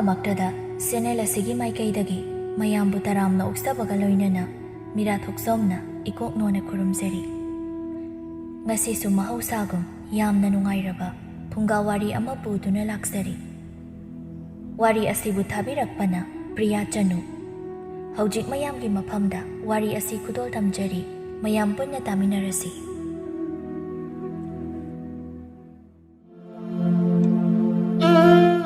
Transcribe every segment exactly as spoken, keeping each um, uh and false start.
ꯃꯛꯇꯗ channel ꯑꯁꯤꯒꯤ ꯃꯥꯏꯀꯩꯗꯒꯤ ꯃꯌꯥꯝꯕꯨ ꯇꯔꯥꯝꯅ ꯑꯣꯛꯆꯕꯒ ꯂꯣꯏꯅꯅ ꯃꯤꯔꯥ ꯊꯣꯛꯆꯣꯝꯅ ꯏꯀꯣꯛ ꯅꯣꯟꯅ ꯈꯨꯔꯨꯝꯖꯔꯤ꯫ ꯉꯁꯤꯁꯨ ꯃꯍꯧꯁꯥꯒꯨꯝ ꯌꯥꯝꯅ ꯅꯨꯡꯉꯥꯏꯔꯕ ꯐꯨꯡꯒꯥ ꯋꯥꯔꯤ ꯑꯃ ꯄꯨꯗꯨꯅ ꯂꯥꯛꯆꯔꯤ꯫ ꯋꯥꯔꯤ ꯑꯁꯤꯕꯨ ꯊꯥꯕꯤꯔꯛꯄꯅ ꯄ꯭ꯔꯤꯌꯥ ꯆꯅꯨ꯫ ꯍꯧꯖꯤꯛ ꯃꯌꯥꯝꯒꯤ ꯃꯐꯝꯗ ꯋꯥꯔꯤ ꯑꯁꯤ ꯈꯨꯗꯣꯜ ꯇꯝꯖꯔꯤ꯫ ꯃꯌꯥꯝ ꯄꯨꯟꯅ ꯇꯥꯃꯤꯟꯅꯔꯁꯤ꯫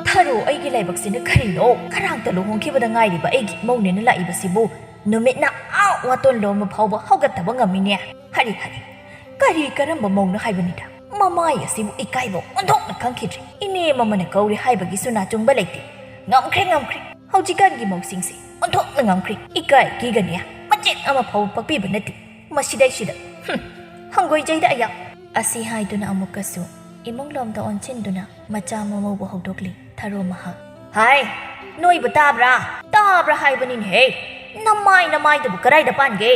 ꯊꯔꯣ, ꯑꯩꯒꯤ ꯂꯥꯏꯕꯛꯁꯤꯅ ꯀꯔꯤꯅꯣ? ꯈꯔꯥꯡꯇ ꯂꯨꯍꯣꯡꯈꯤꯕꯗ ꯉꯥꯏꯔꯤꯕ ꯑꯩꯒꯤ ꯏꯃꯧꯅꯦꯅ ꯂꯥꯛꯏꯕꯁꯤꯕꯨ ꯅꯨꯃꯤꯠꯅ ꯑꯥ ꯋꯥꯇꯣꯟ ꯂꯣꯝꯕ ꯐꯥꯎꯕ ꯍꯧꯒꯠꯇꯕ ꯉꯝꯃꯤꯅꯦ꯫ ꯍꯔꯤ ꯍꯔꯤ, ꯀꯔꯤ ꯀꯔꯝꯕ ꯃꯧꯅꯣ ꯍꯥꯏꯕꯅꯤꯗ? ꯃꯃꯥꯏ ꯑꯁꯤꯕꯨ ꯏꯀꯥꯏꯕ ꯑꯣꯟꯊꯣꯛꯅ ꯈꯪꯈꯤꯗ꯭ꯔꯦ꯫ ꯏꯅꯦ ꯃꯃꯅ ꯀꯧꯔꯦ ꯍꯥꯏꯕꯒꯤꯁꯨ ꯅꯥꯆꯨꯡꯕ ꯂꯩꯇꯦ꯫ ꯉꯝꯈ꯭ꯔꯦ, ꯉꯝꯈ꯭ꯔꯦ꯫ ꯍꯧꯖꯤꯛꯀꯥꯟꯒꯤ ꯃꯧꯁꯤꯡꯁꯦ ꯑꯣꯟꯊꯣꯛꯅ ꯉꯝꯈ꯭ꯔꯦ꯫ ꯏꯀꯥꯏ ꯀꯤꯒꯅꯤ ꯃꯆꯦꯠ ꯑꯃ ꯐꯥꯎꯕ ꯄꯛꯄꯤꯕ ꯅꯠꯇꯦ꯫ ꯃꯁꯤꯗꯩꯁꯤꯗ, ꯍꯨꯝ, ꯍꯪꯒꯣꯏꯖꯩꯗ ꯑꯩꯌꯥ꯫ ꯑꯁꯤ ꯍꯥꯏꯗꯨꯅ ꯑꯃꯨꯛꯀꯁꯨ ꯏꯃꯨꯡꯂꯣꯝꯗ ꯑꯣꯟꯁꯤꯟꯗꯨꯅ ꯃꯆꯥ ꯃꯃꯧꯕꯨ ꯍꯧꯗꯣꯛꯂꯤ ꯊꯔꯣ ꯃꯍꯥꯛ꯫ ꯍꯥꯏ, ꯅꯣꯏꯕꯨ ꯇꯥꯕ꯭ꯔꯥ? ꯇꯥꯕ꯭ꯔꯥ ꯍꯥꯏꯕꯅꯤꯅꯦꯍꯦ꯫ ꯅꯃꯥꯏ ꯅꯃꯥꯏꯗꯨꯕꯨ ꯀꯗꯥꯏꯗ ꯄꯥꯟꯒꯦ?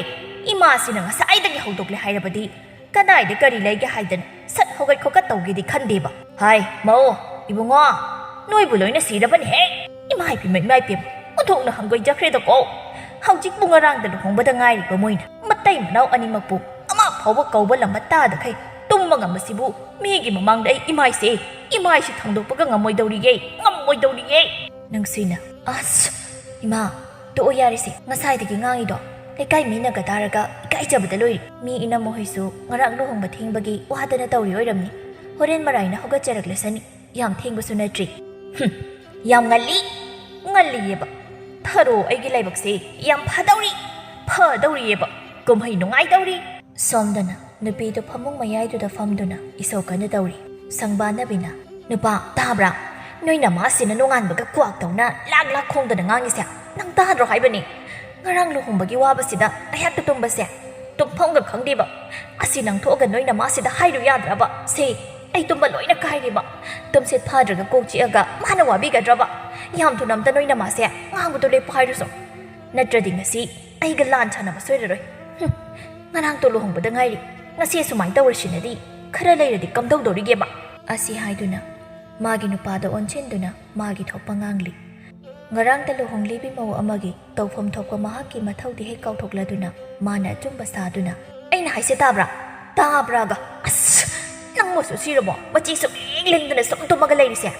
ꯏꯃꯥꯁꯤꯅ ꯉꯁꯥꯏꯗꯒꯤ ꯍꯧꯗꯣꯛꯂꯦ ꯍꯥꯏꯔꯕꯗꯤ ꯀꯗꯥꯏꯗ ꯀꯔꯤ ꯂꯩꯒꯦ ꯍꯥꯏꯗꯅ ꯁꯠ ꯍꯧꯒꯠ ꯈꯣꯀꯠ ꯇꯧꯒꯦꯗꯤ ꯈꯟꯗꯦꯕ꯫ ꯍꯥꯏ, ꯃꯧ, ꯏꯕꯨꯡꯉꯣ, ꯅꯣꯏꯕꯨ ꯂꯣꯏꯅ ꯁꯤꯔꯕꯅꯤꯍꯦ꯫ ꯏꯃꯥ ꯏꯄꯦꯝꯃ, ꯏꯃꯥ ꯏꯄꯦꯝꯃ, ꯑꯣꯟꯊꯣꯛꯅ ꯍꯪꯒꯣꯏꯖꯈ꯭ꯔꯦꯗꯀꯣ꯫ ꯍꯧꯖꯤꯛꯄꯨ ꯉꯔꯥꯡꯗ ꯂꯨꯍꯣꯡꯕꯗ ꯉꯥꯏꯔꯤꯕ ꯃꯣꯏꯅ ꯃꯇꯩ ꯃꯅꯥꯎ ꯑꯅꯤꯃꯛꯄꯨ ꯑꯃ ꯐꯥꯎꯕ ꯀꯧꯕ ꯂꯝꯕ ꯇꯥꯗꯈꯩ ꯇꯨꯝꯕ ꯉꯝꯕꯁꯤꯕꯨ ꯃꯤꯒꯤ ꯃꯃꯥꯡꯗ ꯑꯩ ꯏꯃꯥꯏꯁꯦ, ꯏꯃꯥꯏꯁꯦ ꯊꯥꯡꯗꯣꯛꯄꯒ ꯉꯝꯃꯣꯏꯗꯧꯔꯤꯌꯦ, ꯉꯝꯃꯣꯏꯗꯧꯔꯤꯌꯦ꯫ ꯅꯨꯡꯁꯤꯅ, ꯑꯁ, ꯏꯃꯥ, ꯇꯣꯛꯑꯣ ꯌꯥꯔꯦꯁꯦ, ꯉꯁꯥꯏꯗꯒꯤ ꯉꯥꯡꯉꯤꯗꯣ ꯂꯩꯀꯥꯏ ꯃꯤꯅꯒ ꯇꯥꯔꯒ ꯏꯀꯥꯏꯖꯕꯗ ꯂꯣꯏꯔꯦ꯫ ꯃꯤ ꯏꯅꯝꯃ ꯍꯣꯏꯁꯨ ꯉꯔꯥꯡ ꯂꯨꯍꯣꯡꯕ ꯊꯦꯡꯕꯒꯤ ꯋꯥꯗꯅ ꯇꯧꯔꯤ ꯑꯣꯏꯔꯝꯅꯤ꯫ ꯍꯣꯔꯦꯟ ꯃꯔꯥꯏꯅ ꯍꯧꯒꯠꯆꯔꯛꯂꯁꯅꯤ, ꯌꯥꯝ ꯊꯦꯡꯕꯁꯨ ꯅꯠꯇ꯭ꯔꯤ꯫ ꯍꯨꯝ, ꯌꯥꯝ ꯉꯜꯂꯤ, ꯉꯜꯂꯤꯌꯦꯕ꯫ ꯊꯔꯣ, ꯑꯩꯒꯤ ꯂꯥꯏꯕꯛꯁꯦ ꯌꯥꯝ ꯐꯗꯧꯔꯤ, ꯐꯗꯧꯔꯤꯌꯦꯕ꯫ ꯀꯨꯝꯍꯩ ꯅꯨꯡꯉꯥꯏꯗꯧꯔꯤ꯫ ꯁꯣꯝꯗꯅ ꯅꯨꯄꯤꯗꯨ ꯐꯃꯨꯡ ꯃꯌꯥꯏꯗꯨꯗ ꯐꯝꯗꯨꯅ ꯏꯁꯧ ꯀꯟꯅ ꯇꯧꯔꯤ꯫ ꯁꯪꯕꯥꯅꯕꯤꯅ, "ꯅꯨꯄꯥ, ꯇꯥꯕ꯭ꯔꯥ? ꯅꯣꯏ ꯅꯃꯥꯁꯤꯅ ꯅꯣꯡꯉꯥꯟꯕꯒ ꯀ꯭ꯋꯥꯛ ꯇꯧꯅ ꯂꯥꯛ ꯂꯥꯛ ꯈꯣꯡꯗꯅ ꯉꯥꯡꯉꯤꯁꯦ ꯅꯪ ꯇꯥꯗ꯭ꯔꯣ ꯍꯥꯏꯕꯅꯤ? ꯉꯔꯥꯡ ꯂꯨꯍꯣꯡꯕꯒꯤ ꯋꯥꯕꯁꯤꯗ ꯑꯩꯍꯥꯛꯇ ꯇꯨꯝꯕꯁꯦ ꯇꯨꯝꯐꯝꯒ ꯈꯪꯗꯦꯕ꯫ ꯑꯁꯤ ꯅꯪ ꯊꯣꯛꯑꯒ ꯅꯣꯏ ꯅꯃꯥꯁꯤꯗ ꯍꯥꯏꯔꯨ ꯌꯥꯗ꯭ꯔꯕ? ꯁꯦ, ꯑꯩ ꯇꯨꯝꯕ ꯂꯣꯏꯅ ꯀꯥꯏꯔꯦꯕ꯫ ꯇꯨꯝꯁꯤꯠ ꯐꯥꯗ꯭ꯔꯒ ꯀꯣꯛ ꯆꯤꯛꯑꯒ ꯃꯥꯅ ꯋꯥꯕꯤꯒꯗ꯭ꯔꯕ? ꯌꯥꯝ ꯊꯨꯅ ꯑꯝꯇ ꯅꯣꯏ ꯅꯃꯥꯁꯦ ꯉꯥꯡꯕꯗꯣ ꯂꯦꯞꯄꯣ ꯍꯥꯏꯔꯨꯁꯣ꯫ ꯅꯠꯇ꯭ꯔꯗꯤ ꯉꯁꯤ ꯑꯩꯒ ꯂꯥꯟ ꯁꯥꯟꯅꯕ ꯁꯣꯏꯔꯔꯣꯏ꯫ ꯍꯨꯝ, ꯉꯔꯥꯡꯇꯣ ꯂꯨꯍꯣꯡꯕꯗ ꯉꯥꯏꯔꯤ, ꯉꯁꯤ ꯑꯁꯨꯃꯥꯏꯅ ꯇꯧꯔꯁꯤꯅꯗꯤ ꯈꯔ ꯂꯩꯔꯗꯤ ꯀꯝꯗꯧꯗꯧꯔꯤꯒꯦꯕ?" ꯑꯁꯤ ꯍꯥꯏꯗꯨꯅ ꯃꯥꯒꯤ ꯅꯨꯄꯥꯗ ꯑꯣꯟꯁꯤꯟꯗꯨꯅ ꯃꯥꯒꯤ ꯊꯣꯛꯄ ꯉꯥꯡꯂꯤ꯫ ꯉꯔꯥꯡꯇ ꯂꯨꯍꯣꯡꯂꯤꯕꯤ ꯃꯧ ꯑꯃꯒꯤ ꯇꯧꯐꯝ ꯊꯣꯛꯄ ꯃꯍꯥꯛꯀꯤ ꯃꯊꯧꯗꯤ ꯍꯦꯛ ꯀꯥꯎꯊꯣꯛꯂꯗꯨꯅ, ꯃꯥꯅ ꯑꯆꯨꯝꯕ ꯁꯥꯗꯨꯅ, "ꯑꯩꯅ ꯍꯥꯏꯁꯦ ꯇꯥꯕ꯭ꯔꯥ? ꯇꯥꯕ꯭ꯔꯥꯒ? ꯑꯁ! ꯅꯪ ꯃꯁꯨ ꯁꯤꯔꯕꯣ? ꯃꯆꯤ ꯁꯨꯛꯂꯦꯡ ꯂꯦꯡꯗꯅ ꯁꯨꯝ ꯇꯨꯝꯃꯒ ꯂꯩꯔꯤꯁꯦ?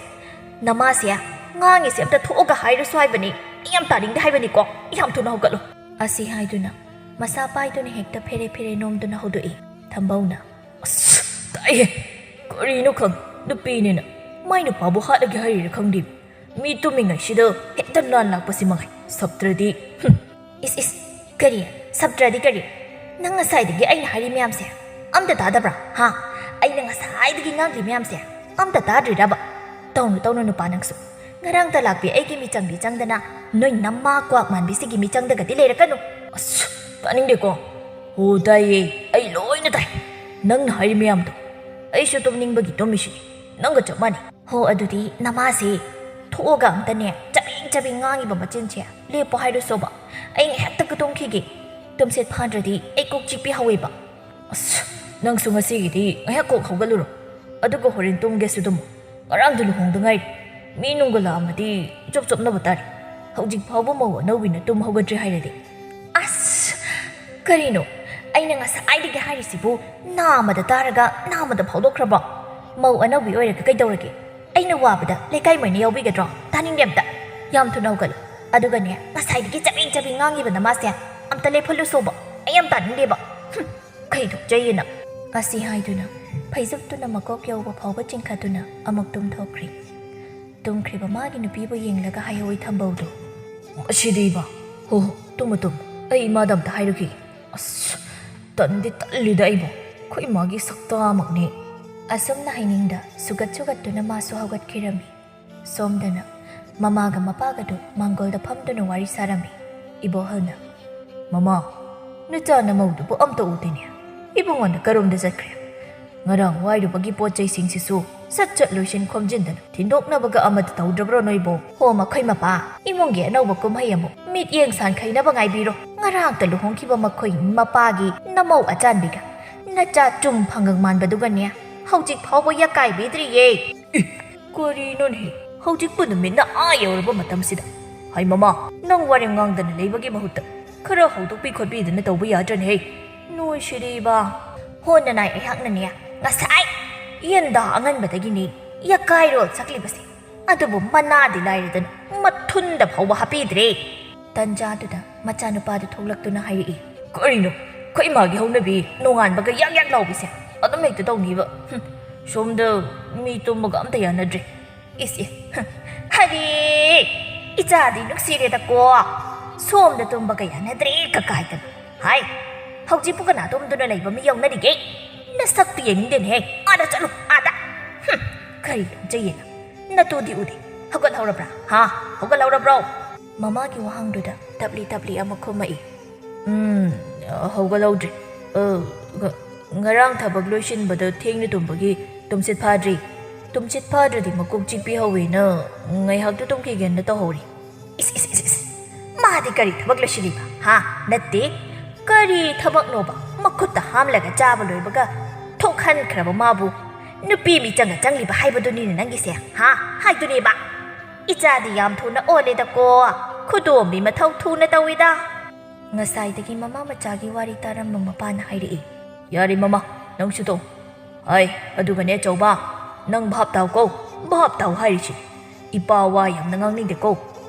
ꯅꯃꯥꯁꯦ ꯉꯥꯡꯉꯤꯁꯦ ꯑꯝꯇ ꯊꯣꯛꯑꯒ ꯍꯥꯏꯔꯨꯁꯨ ꯍꯥꯏꯕꯅꯤ꯫ ꯑꯩ ꯌꯥꯝ ꯇꯥꯅꯤꯡꯗꯦ ꯍꯥꯏꯕꯅꯤꯀꯣ꯫ ꯌꯥꯝ ꯊꯨꯅ ꯍꯧꯒꯠꯂꯨ!" ꯑꯁꯤ ꯍꯥꯏꯗꯨꯅ ꯃꯁꯥ ꯄꯥꯏꯗꯨꯅ ꯍꯦꯛꯇ ꯐꯦꯔꯦ ꯐꯦꯔꯦ ꯅꯣꯝꯗꯨꯅ ꯍꯧꯗꯣꯛꯏ꯫ ꯊꯝꯕꯧꯅ, "ꯑꯁ, ꯇꯥꯏꯍꯦ! ꯀꯔꯤꯅꯣ ꯈꯪ, ꯅꯨꯄꯤꯅꯤꯅ ꯃꯥꯏ ꯅꯨꯄꯥꯕꯨ ꯍꯥꯠꯂꯒꯦ ꯍꯥꯏꯔꯤꯔ ꯈꯪꯗꯦ꯫ ꯃꯤ ꯇꯨꯝꯃꯤꯉꯩꯁꯤꯗ ꯍꯦꯛꯇ ꯂꯥꯟ ꯂꯥꯛꯄꯁꯤ ꯃꯉꯥꯏ꯫ ꯁꯞꯇ꯭ꯔꯗꯤ, ꯍꯨꯝ!" "ꯏꯁ, ꯏꯁ, ꯀꯔꯤ? ꯁꯞꯇ꯭ꯔꯗꯤ ꯀꯔꯤ? ꯅꯪ ꯉꯁꯥꯏꯗꯒꯤ ꯑꯩꯅ ꯍꯥꯏꯔꯤ ꯃꯌꯥꯝꯁꯦ ꯑꯝꯇ ꯇꯥꯗꯕ꯭ꯔꯥ? ꯍꯥ? ꯑꯩꯅ ꯉꯁꯥꯏꯗꯒꯤ ꯉꯥꯡꯂꯤ ꯃꯌꯥꯝꯁꯦ ꯑꯝꯇ ꯇꯥꯗ꯭ꯔꯤꯔꯕ? ꯇꯧꯅꯨ, ꯇꯧꯅꯨ, ꯅꯨꯄꯥ ꯅꯪꯁꯨ꯫ ꯉꯔꯥꯡꯇ ꯂꯥꯛꯄꯤ ꯑꯩꯒꯤ ꯃꯤꯆꯪꯗꯤ ꯆꯪꯗꯅ ꯅꯣꯏ ꯅꯃꯥ ꯀ꯭ꯋꯥꯛ ꯃꯥꯟꯕꯤꯁꯤꯒꯤ ꯃꯤꯆꯪꯗꯒꯗꯤ ꯂꯩꯔꯛꯀꯅꯨ꯫" "ꯑꯁ, ꯇꯥꯅꯤꯡꯗꯦꯀꯣ꯫ ꯍꯣ, ꯇꯥꯏꯌꯦ, ꯑꯩ ꯂꯣꯏꯅ ꯇꯥꯏ꯫ ꯅꯪꯅ ꯍꯥꯏꯔꯤ ꯃꯌꯥꯝꯗꯣ꯫ ꯑꯩꯁꯨ ꯇꯨꯝꯅꯤꯡꯕꯒꯤ ꯇꯨꯝꯃꯤꯁꯤꯅꯤ, ꯅꯪꯒ ꯆꯞ ꯃꯥꯟꯅꯩ꯫" "ꯍꯣ, ꯑꯗꯨꯗꯤ ꯅꯃꯥꯁꯦ ꯊꯣꯛꯑꯒ ꯑꯝꯇꯅꯦ ꯆꯕꯦꯡ ꯆꯕꯦꯡ ꯉꯥꯡꯉꯤꯕ ꯃꯆꯤꯟꯁꯦ ꯂꯦꯞꯄꯣ ꯍꯥꯏꯔꯨꯁꯣꯕ꯫ ꯑꯩ ꯉꯥꯏꯍꯥꯛꯇ ꯀꯇꯨꯝꯈꯤꯒꯦ꯫ ꯇꯨꯝꯁꯤꯠ ꯐꯥꯗ꯭ꯔꯗꯤ ꯑꯩ ꯀꯣꯛ ꯆꯤꯛꯄꯤ ꯍꯧꯋꯦꯕ꯫" "ꯑꯁ, ꯅꯪꯁꯨ ꯉꯁꯤꯒꯤꯗꯤ ꯉꯥꯏꯍꯥꯛ ꯀꯣꯛ ꯍꯧꯒꯠꯂꯨꯔꯣ꯫ ꯑꯗꯨꯒ ꯍꯣꯔꯦꯟ ꯇꯨꯝꯒꯦꯁꯨ ꯇꯨꯝꯃꯣ꯫ ꯉꯔꯥꯡꯗ ꯂꯨꯍꯣꯡꯗ ꯉꯥꯏꯔꯤ꯫ ꯃꯤ ꯅꯨꯡꯒ ꯂꯥꯛꯑꯝꯃꯗꯤ ꯆꯞ ꯆꯞꯅꯕ ꯇꯥꯔꯦ꯫ ꯍꯧꯖꯤꯛ ꯐꯥꯎꯕ ꯃꯧ ꯑꯅꯧꯕꯤꯅ ꯇꯨꯝ ꯍꯧꯒꯠꯇ꯭ꯔꯤ ꯍꯥꯏꯔꯗꯤ꯫" "ꯑꯁ, ꯀꯔꯤꯅꯣ? ꯑꯩꯅ ꯉꯁꯥꯏꯗꯒꯤ ꯍꯥꯏꯔꯤꯁꯤꯕꯨ ꯅꯥꯃꯗ ꯇꯥꯔꯒ ꯅꯥꯃꯗ ꯐꯥꯎꯗꯣꯛꯈ꯭ꯔꯕꯣ? ꯃꯧ ꯑꯅꯧꯕꯤ ꯑꯣꯏꯔꯒ ꯀꯩꯗꯧꯔꯒꯦ? ꯑꯩꯅ ꯋꯥꯕꯗ ꯂꯩꯀꯥꯏ ꯃꯩꯅ ꯌꯥꯎꯕꯤꯒꯗ꯭ꯔꯣ? ꯇꯥꯅꯤꯡꯗꯦ ꯑꯝꯇ꯫ ꯌꯥꯝ ꯊꯨꯅ ꯍꯧꯒꯠꯂꯨ꯫ ꯑꯗꯨꯒꯅꯦ, ꯉꯁꯥꯏꯗꯒꯤ ꯆꯕꯦꯡ ꯆꯕꯦꯡ ꯉꯥꯡꯉꯤꯕ ꯅꯃꯥꯁꯦ ꯑꯝꯇ ꯂꯦꯞꯍꯜꯂꯨꯁꯣꯕ꯫ ꯑꯩ ꯌꯥꯝ ꯇꯥꯅꯤꯡꯗꯦꯕ꯫ ꯍꯨꯝ, ꯀꯩ ꯊꯣꯛꯆꯩꯌꯦ ꯅꯪ?" ꯑꯁꯤ ꯍꯥꯏꯗꯨꯅ ꯐꯩꯖꯨꯞꯇꯨꯅ ꯃꯀꯣꯛ ꯌꯧꯕ ꯐꯥꯎꯕ ꯆꯤꯡꯈꯠꯇꯨꯅ ꯑꯃꯨꯛ ꯇꯨꯝꯊꯣꯛꯈ꯭ꯔꯤ꯫ ꯇꯨꯝꯈ꯭ꯔꯤꯕ ꯃꯥꯒꯤ ꯅꯨꯄꯤꯕꯨ ꯌꯦꯡꯂꯒ ꯍꯥꯏꯍꯧꯏ ꯊꯝꯕꯧꯗꯣ꯫ "ꯃꯁꯤꯗꯤ ꯏꯃꯥ! ꯍꯣ ꯍꯣ, ꯇꯨꯝꯃꯨ ꯇꯨꯝꯃꯨ, ꯑꯩ ꯏꯃꯥꯗ ꯑꯝꯇ ꯍꯥꯏꯔꯨꯈꯤꯒꯦ꯫ ꯑꯁ, ꯇꯟꯗꯤ ꯇꯜꯂꯤꯗ ꯑꯩꯕꯨ, ꯑꯩꯈꯣꯏ ꯏꯃꯥꯒꯤ ꯁꯛꯇꯥꯃꯛꯅꯤ꯫" ꯑꯁꯨꯝꯅ ꯍꯥꯏꯅꯤꯡꯗ ꯁꯨꯒꯠ ꯁꯨꯒꯠꯇꯨꯅ ꯃꯥꯁꯨ ꯍꯧꯒꯠꯈꯤꯔꯝꯃꯤ꯫ ꯁꯣꯝꯗꯅ ꯃꯃꯥꯒ ꯃꯄꯥꯒꯗꯨ ꯃꯥꯡꯒꯣꯜꯗ ꯐꯝꯗꯨꯅ ꯋꯥꯔꯤ ꯁꯥꯔꯝꯃꯤ꯫ ꯏꯕꯣꯍꯜꯅ, "ꯃꯃꯥ, ꯅꯆꯥ ꯅꯃꯧꯗꯨꯕꯨ ꯑꯝꯇ ꯎꯗꯦꯅꯦ꯫ ꯏꯕꯨꯡꯉꯣꯅ ꯀꯔꯣꯝꯗ ꯆꯠꯈ꯭ꯔꯦ? ꯉꯔꯥꯡ ꯋꯥꯏꯔꯨꯕꯒꯤ ꯄꯣꯠ ꯆꯩꯁꯤꯡꯁꯤꯁꯨ ꯁꯠ ꯁꯠ ꯂꯣꯏꯁꯤꯟ ꯈꯣꯝꯖꯤꯟꯗꯅ ꯊꯤꯟꯗꯣꯛꯅꯕꯒ ꯑꯃꯠꯇ ꯇꯧꯗ꯭ꯔꯕ꯭ꯔꯣ ꯅꯣꯏꯕꯣ?" "ꯍꯣ, ꯃꯈꯣꯏ ꯃꯄꯥ, ꯏꯃꯨꯡꯒꯤ ꯑꯅꯧꯕ ꯀꯨꯝꯍꯩ ꯑꯃꯨꯛ ꯃꯤꯠꯌꯦꯡ ꯁꯥꯟꯈꯩꯅꯕ ꯉꯥꯏꯕꯤꯔꯣ꯫ ꯉꯔꯥꯡꯇ ꯂꯨꯍꯣꯡꯈꯤꯕ ꯃꯈꯣꯏ ꯃꯄꯥꯒꯤ ꯅꯃꯧ ꯑꯆꯥꯟꯕꯤꯒ ꯅꯆꯥ ꯆꯨꯝ ꯐꯪꯒꯪ ꯃꯥꯟꯕꯗꯨꯒꯅꯦ, ꯍꯧꯖꯤꯛ ꯐꯥꯎꯕ ꯌꯥꯀꯥꯏꯕꯤꯗ꯭ꯔꯤꯌꯦ꯫" "ꯏ, ꯀꯔꯤꯅꯣꯅꯦ? ꯍꯧꯖꯤꯛꯄꯨ ꯅꯨꯃꯤꯠꯅ ꯑꯥ ꯌꯧꯔꯕ ꯃꯇꯝꯁꯤꯗ?" ꯍꯩ ꯃꯃꯥ, ꯅꯪ ꯋꯥꯔꯦꯝ ꯉꯥꯡꯗꯅ ꯂꯩꯕꯒꯤ ꯃꯍꯨꯠꯇ ꯈꯔ ꯍꯧꯗꯣꯛꯄꯤ ꯈꯣꯠꯄꯤꯗꯅ ꯇꯧꯕ ꯌꯥꯗ꯭ꯔꯅꯦ ꯍꯩ? ꯅꯣꯏ ꯁꯤꯗꯤꯕ꯫ ꯍꯣ ꯅꯅꯥꯏ, ꯑꯩꯍꯥꯛꯅꯅꯦ ꯉꯁꯥꯏ ꯌꯦꯟꯗꯥ ꯑꯉꯟꯕꯗꯒꯤꯅꯦ ꯌꯥꯀꯥꯏꯔꯣꯜ ꯁꯛꯂꯤꯕꯁꯦ꯫ ꯑꯗꯨꯕꯨ ꯃꯅꯥꯗꯤ ꯂꯥꯏꯔꯗꯅ ꯃꯊꯨꯟꯗ ꯐꯥꯎꯕ ꯍꯥꯞꯄꯤꯗ꯭ꯔꯦ꯫ ꯇꯟꯖꯥꯗꯨꯗ ꯃꯆꯥꯅꯨꯄꯥꯗꯨ ꯊꯣꯛꯂꯛꯇꯨꯅ ꯍꯥꯏꯔꯛꯏ, "ꯀꯔꯤꯅꯣ? ꯑꯩꯈꯣꯏ ꯏꯃꯥꯒꯤ ꯍꯧꯅꯕꯤ ꯅꯣꯡꯉꯥꯟꯕꯒ ꯌꯥꯛ ꯌꯥꯛ ꯂꯥꯎꯕꯤꯁꯦ ꯑꯗꯨꯝ ꯍꯦꯛꯇ ꯇꯧꯅꯤꯕ꯫ ꯍꯨꯝ, ꯁꯣꯝꯗ ꯃꯤ ꯇꯨꯝꯕꯒ ꯑꯝꯇ ꯌꯥꯅꯗ꯭ꯔꯦ꯫ ꯏꯁ, ꯏ, ꯍꯨꯝ, ꯍꯔꯦ! ꯏꯆꯥꯗꯤ ꯅꯨꯡꯁꯤꯔꯦꯗꯀꯣ꯫ ꯁꯣꯝꯗ ꯇꯨꯝꯕꯒ ꯌꯥꯅꯗ꯭ꯔꯦ ꯀꯀꯥꯏꯗꯅ꯫ ꯍꯥꯏ, ꯍꯧꯖꯤꯛꯄꯨ ꯀꯅꯥ ꯇꯨꯝꯗꯨꯅ ꯂꯩꯕ ꯃꯤ ꯌꯥꯎꯅꯔꯤꯒꯦ? ꯅꯁꯛꯇꯨ ꯌꯦꯡꯅꯤꯡꯗꯦꯅꯦꯍꯦ꯫ ꯑꯥꯗ ꯆꯠꯂꯨ, ꯑꯥꯗ꯫ ꯍꯨꯝ, ꯀꯔꯤ ꯂꯣꯟꯖꯩꯌꯦꯅ? ꯅꯇꯨꯗꯤ ꯎꯗꯦ꯫ ꯍꯧꯒꯠꯍꯧꯔꯕ꯭ꯔꯥ? ꯍꯥ? ꯍꯧꯒꯠꯍꯧꯔꯕ꯭ꯔꯣ?" ꯃꯃꯥꯒꯤ ꯋꯥꯍꯪꯗꯨꯗ ꯇꯞꯂꯤ ꯇꯞꯂꯤ ꯑꯃꯨꯛ ꯈꯨꯝꯃꯛꯏ꯫ "ꯎꯝ, ꯍꯧꯒꯠꯍꯧꯗ꯭ꯔꯤ꯫ ꯑ, ꯉ-, ꯉꯔꯥꯡ ꯊꯕꯛ ꯂꯣꯏꯁꯤꯟꯕꯗ ꯊꯦꯡꯅ ꯇꯨꯝꯕꯒꯤ ꯇꯨꯝꯁꯤꯠ ꯐꯥꯗ꯭ꯔꯤ꯫ ꯇꯨꯝꯁꯤꯠ ꯐꯥꯗ꯭ꯔꯗꯤ ꯃꯀꯣꯛ ꯆꯤꯛꯄꯤ ꯍꯧꯋꯦꯅ ꯉꯥꯏꯍꯥꯛꯇ ꯇꯨꯝꯈꯤꯒꯦꯅ ꯇꯧꯍꯧꯔꯤ꯫" ꯏꯁ, ꯏꯁ, ꯏꯁ, ꯏꯁ꯫ ꯃꯥꯗꯤ ꯀꯔꯤ ꯊꯕꯛ ꯂꯣꯏꯁꯤꯜꯂꯤꯕ? ꯍꯥ? ꯅꯠꯇꯦ꯫ ꯀꯔꯤ ꯊꯕꯛꯅꯣꯕ? ꯃꯈꯨꯠꯇ ꯍꯥꯝꯂꯒ ꯆꯥꯕ ꯂꯣꯏꯕꯒ ꯊꯣꯛꯍꯟꯈ꯭ꯔꯕ ꯃꯥꯕꯨ ꯅꯨꯄꯤ ꯃꯤꯆꯪꯒ ꯆꯪꯂꯤꯕ ꯍꯥꯏꯕꯗꯨꯅꯤꯅꯦ ꯅꯪꯒꯤꯁꯦ, ꯍꯥ? ꯍꯥꯏꯗꯨꯅꯦꯕ꯫ ꯏꯆꯥꯗꯤ ꯌꯥꯝ ꯊꯨꯅ ꯑꯣꯜꯂꯦꯗꯀꯣ꯫ ꯈꯨꯗꯣꯝꯕꯤ ꯃꯊꯧ ꯊꯨꯅ ꯇꯧꯏꯗ꯫ ꯉꯁꯥꯏꯗꯒꯤ ꯃꯃꯥ ꯃꯆꯥꯒꯤ ꯋꯥꯔꯤ ꯇꯥꯔꯝꯕ ꯃꯄꯥꯅ ꯍꯥꯏꯔꯛꯏ꯫ "ꯌꯥꯔꯦ ꯃꯃꯥ, ꯅꯪꯁꯨ ꯇꯣ꯫ ꯍꯥꯏ, ꯑꯗꯨꯒꯅꯦ ꯆꯧꯕ, ꯅꯪ ꯚꯥꯞ ꯇꯥꯎꯀꯣ, ꯚꯥꯞ ꯇꯥꯎ ꯍꯥꯏꯔꯤꯁꯤ꯫ ꯏꯄꯥ ꯋꯥ ꯌꯥꯝꯅ ꯉꯥꯡꯅꯤꯡꯗꯦꯀꯣ꯫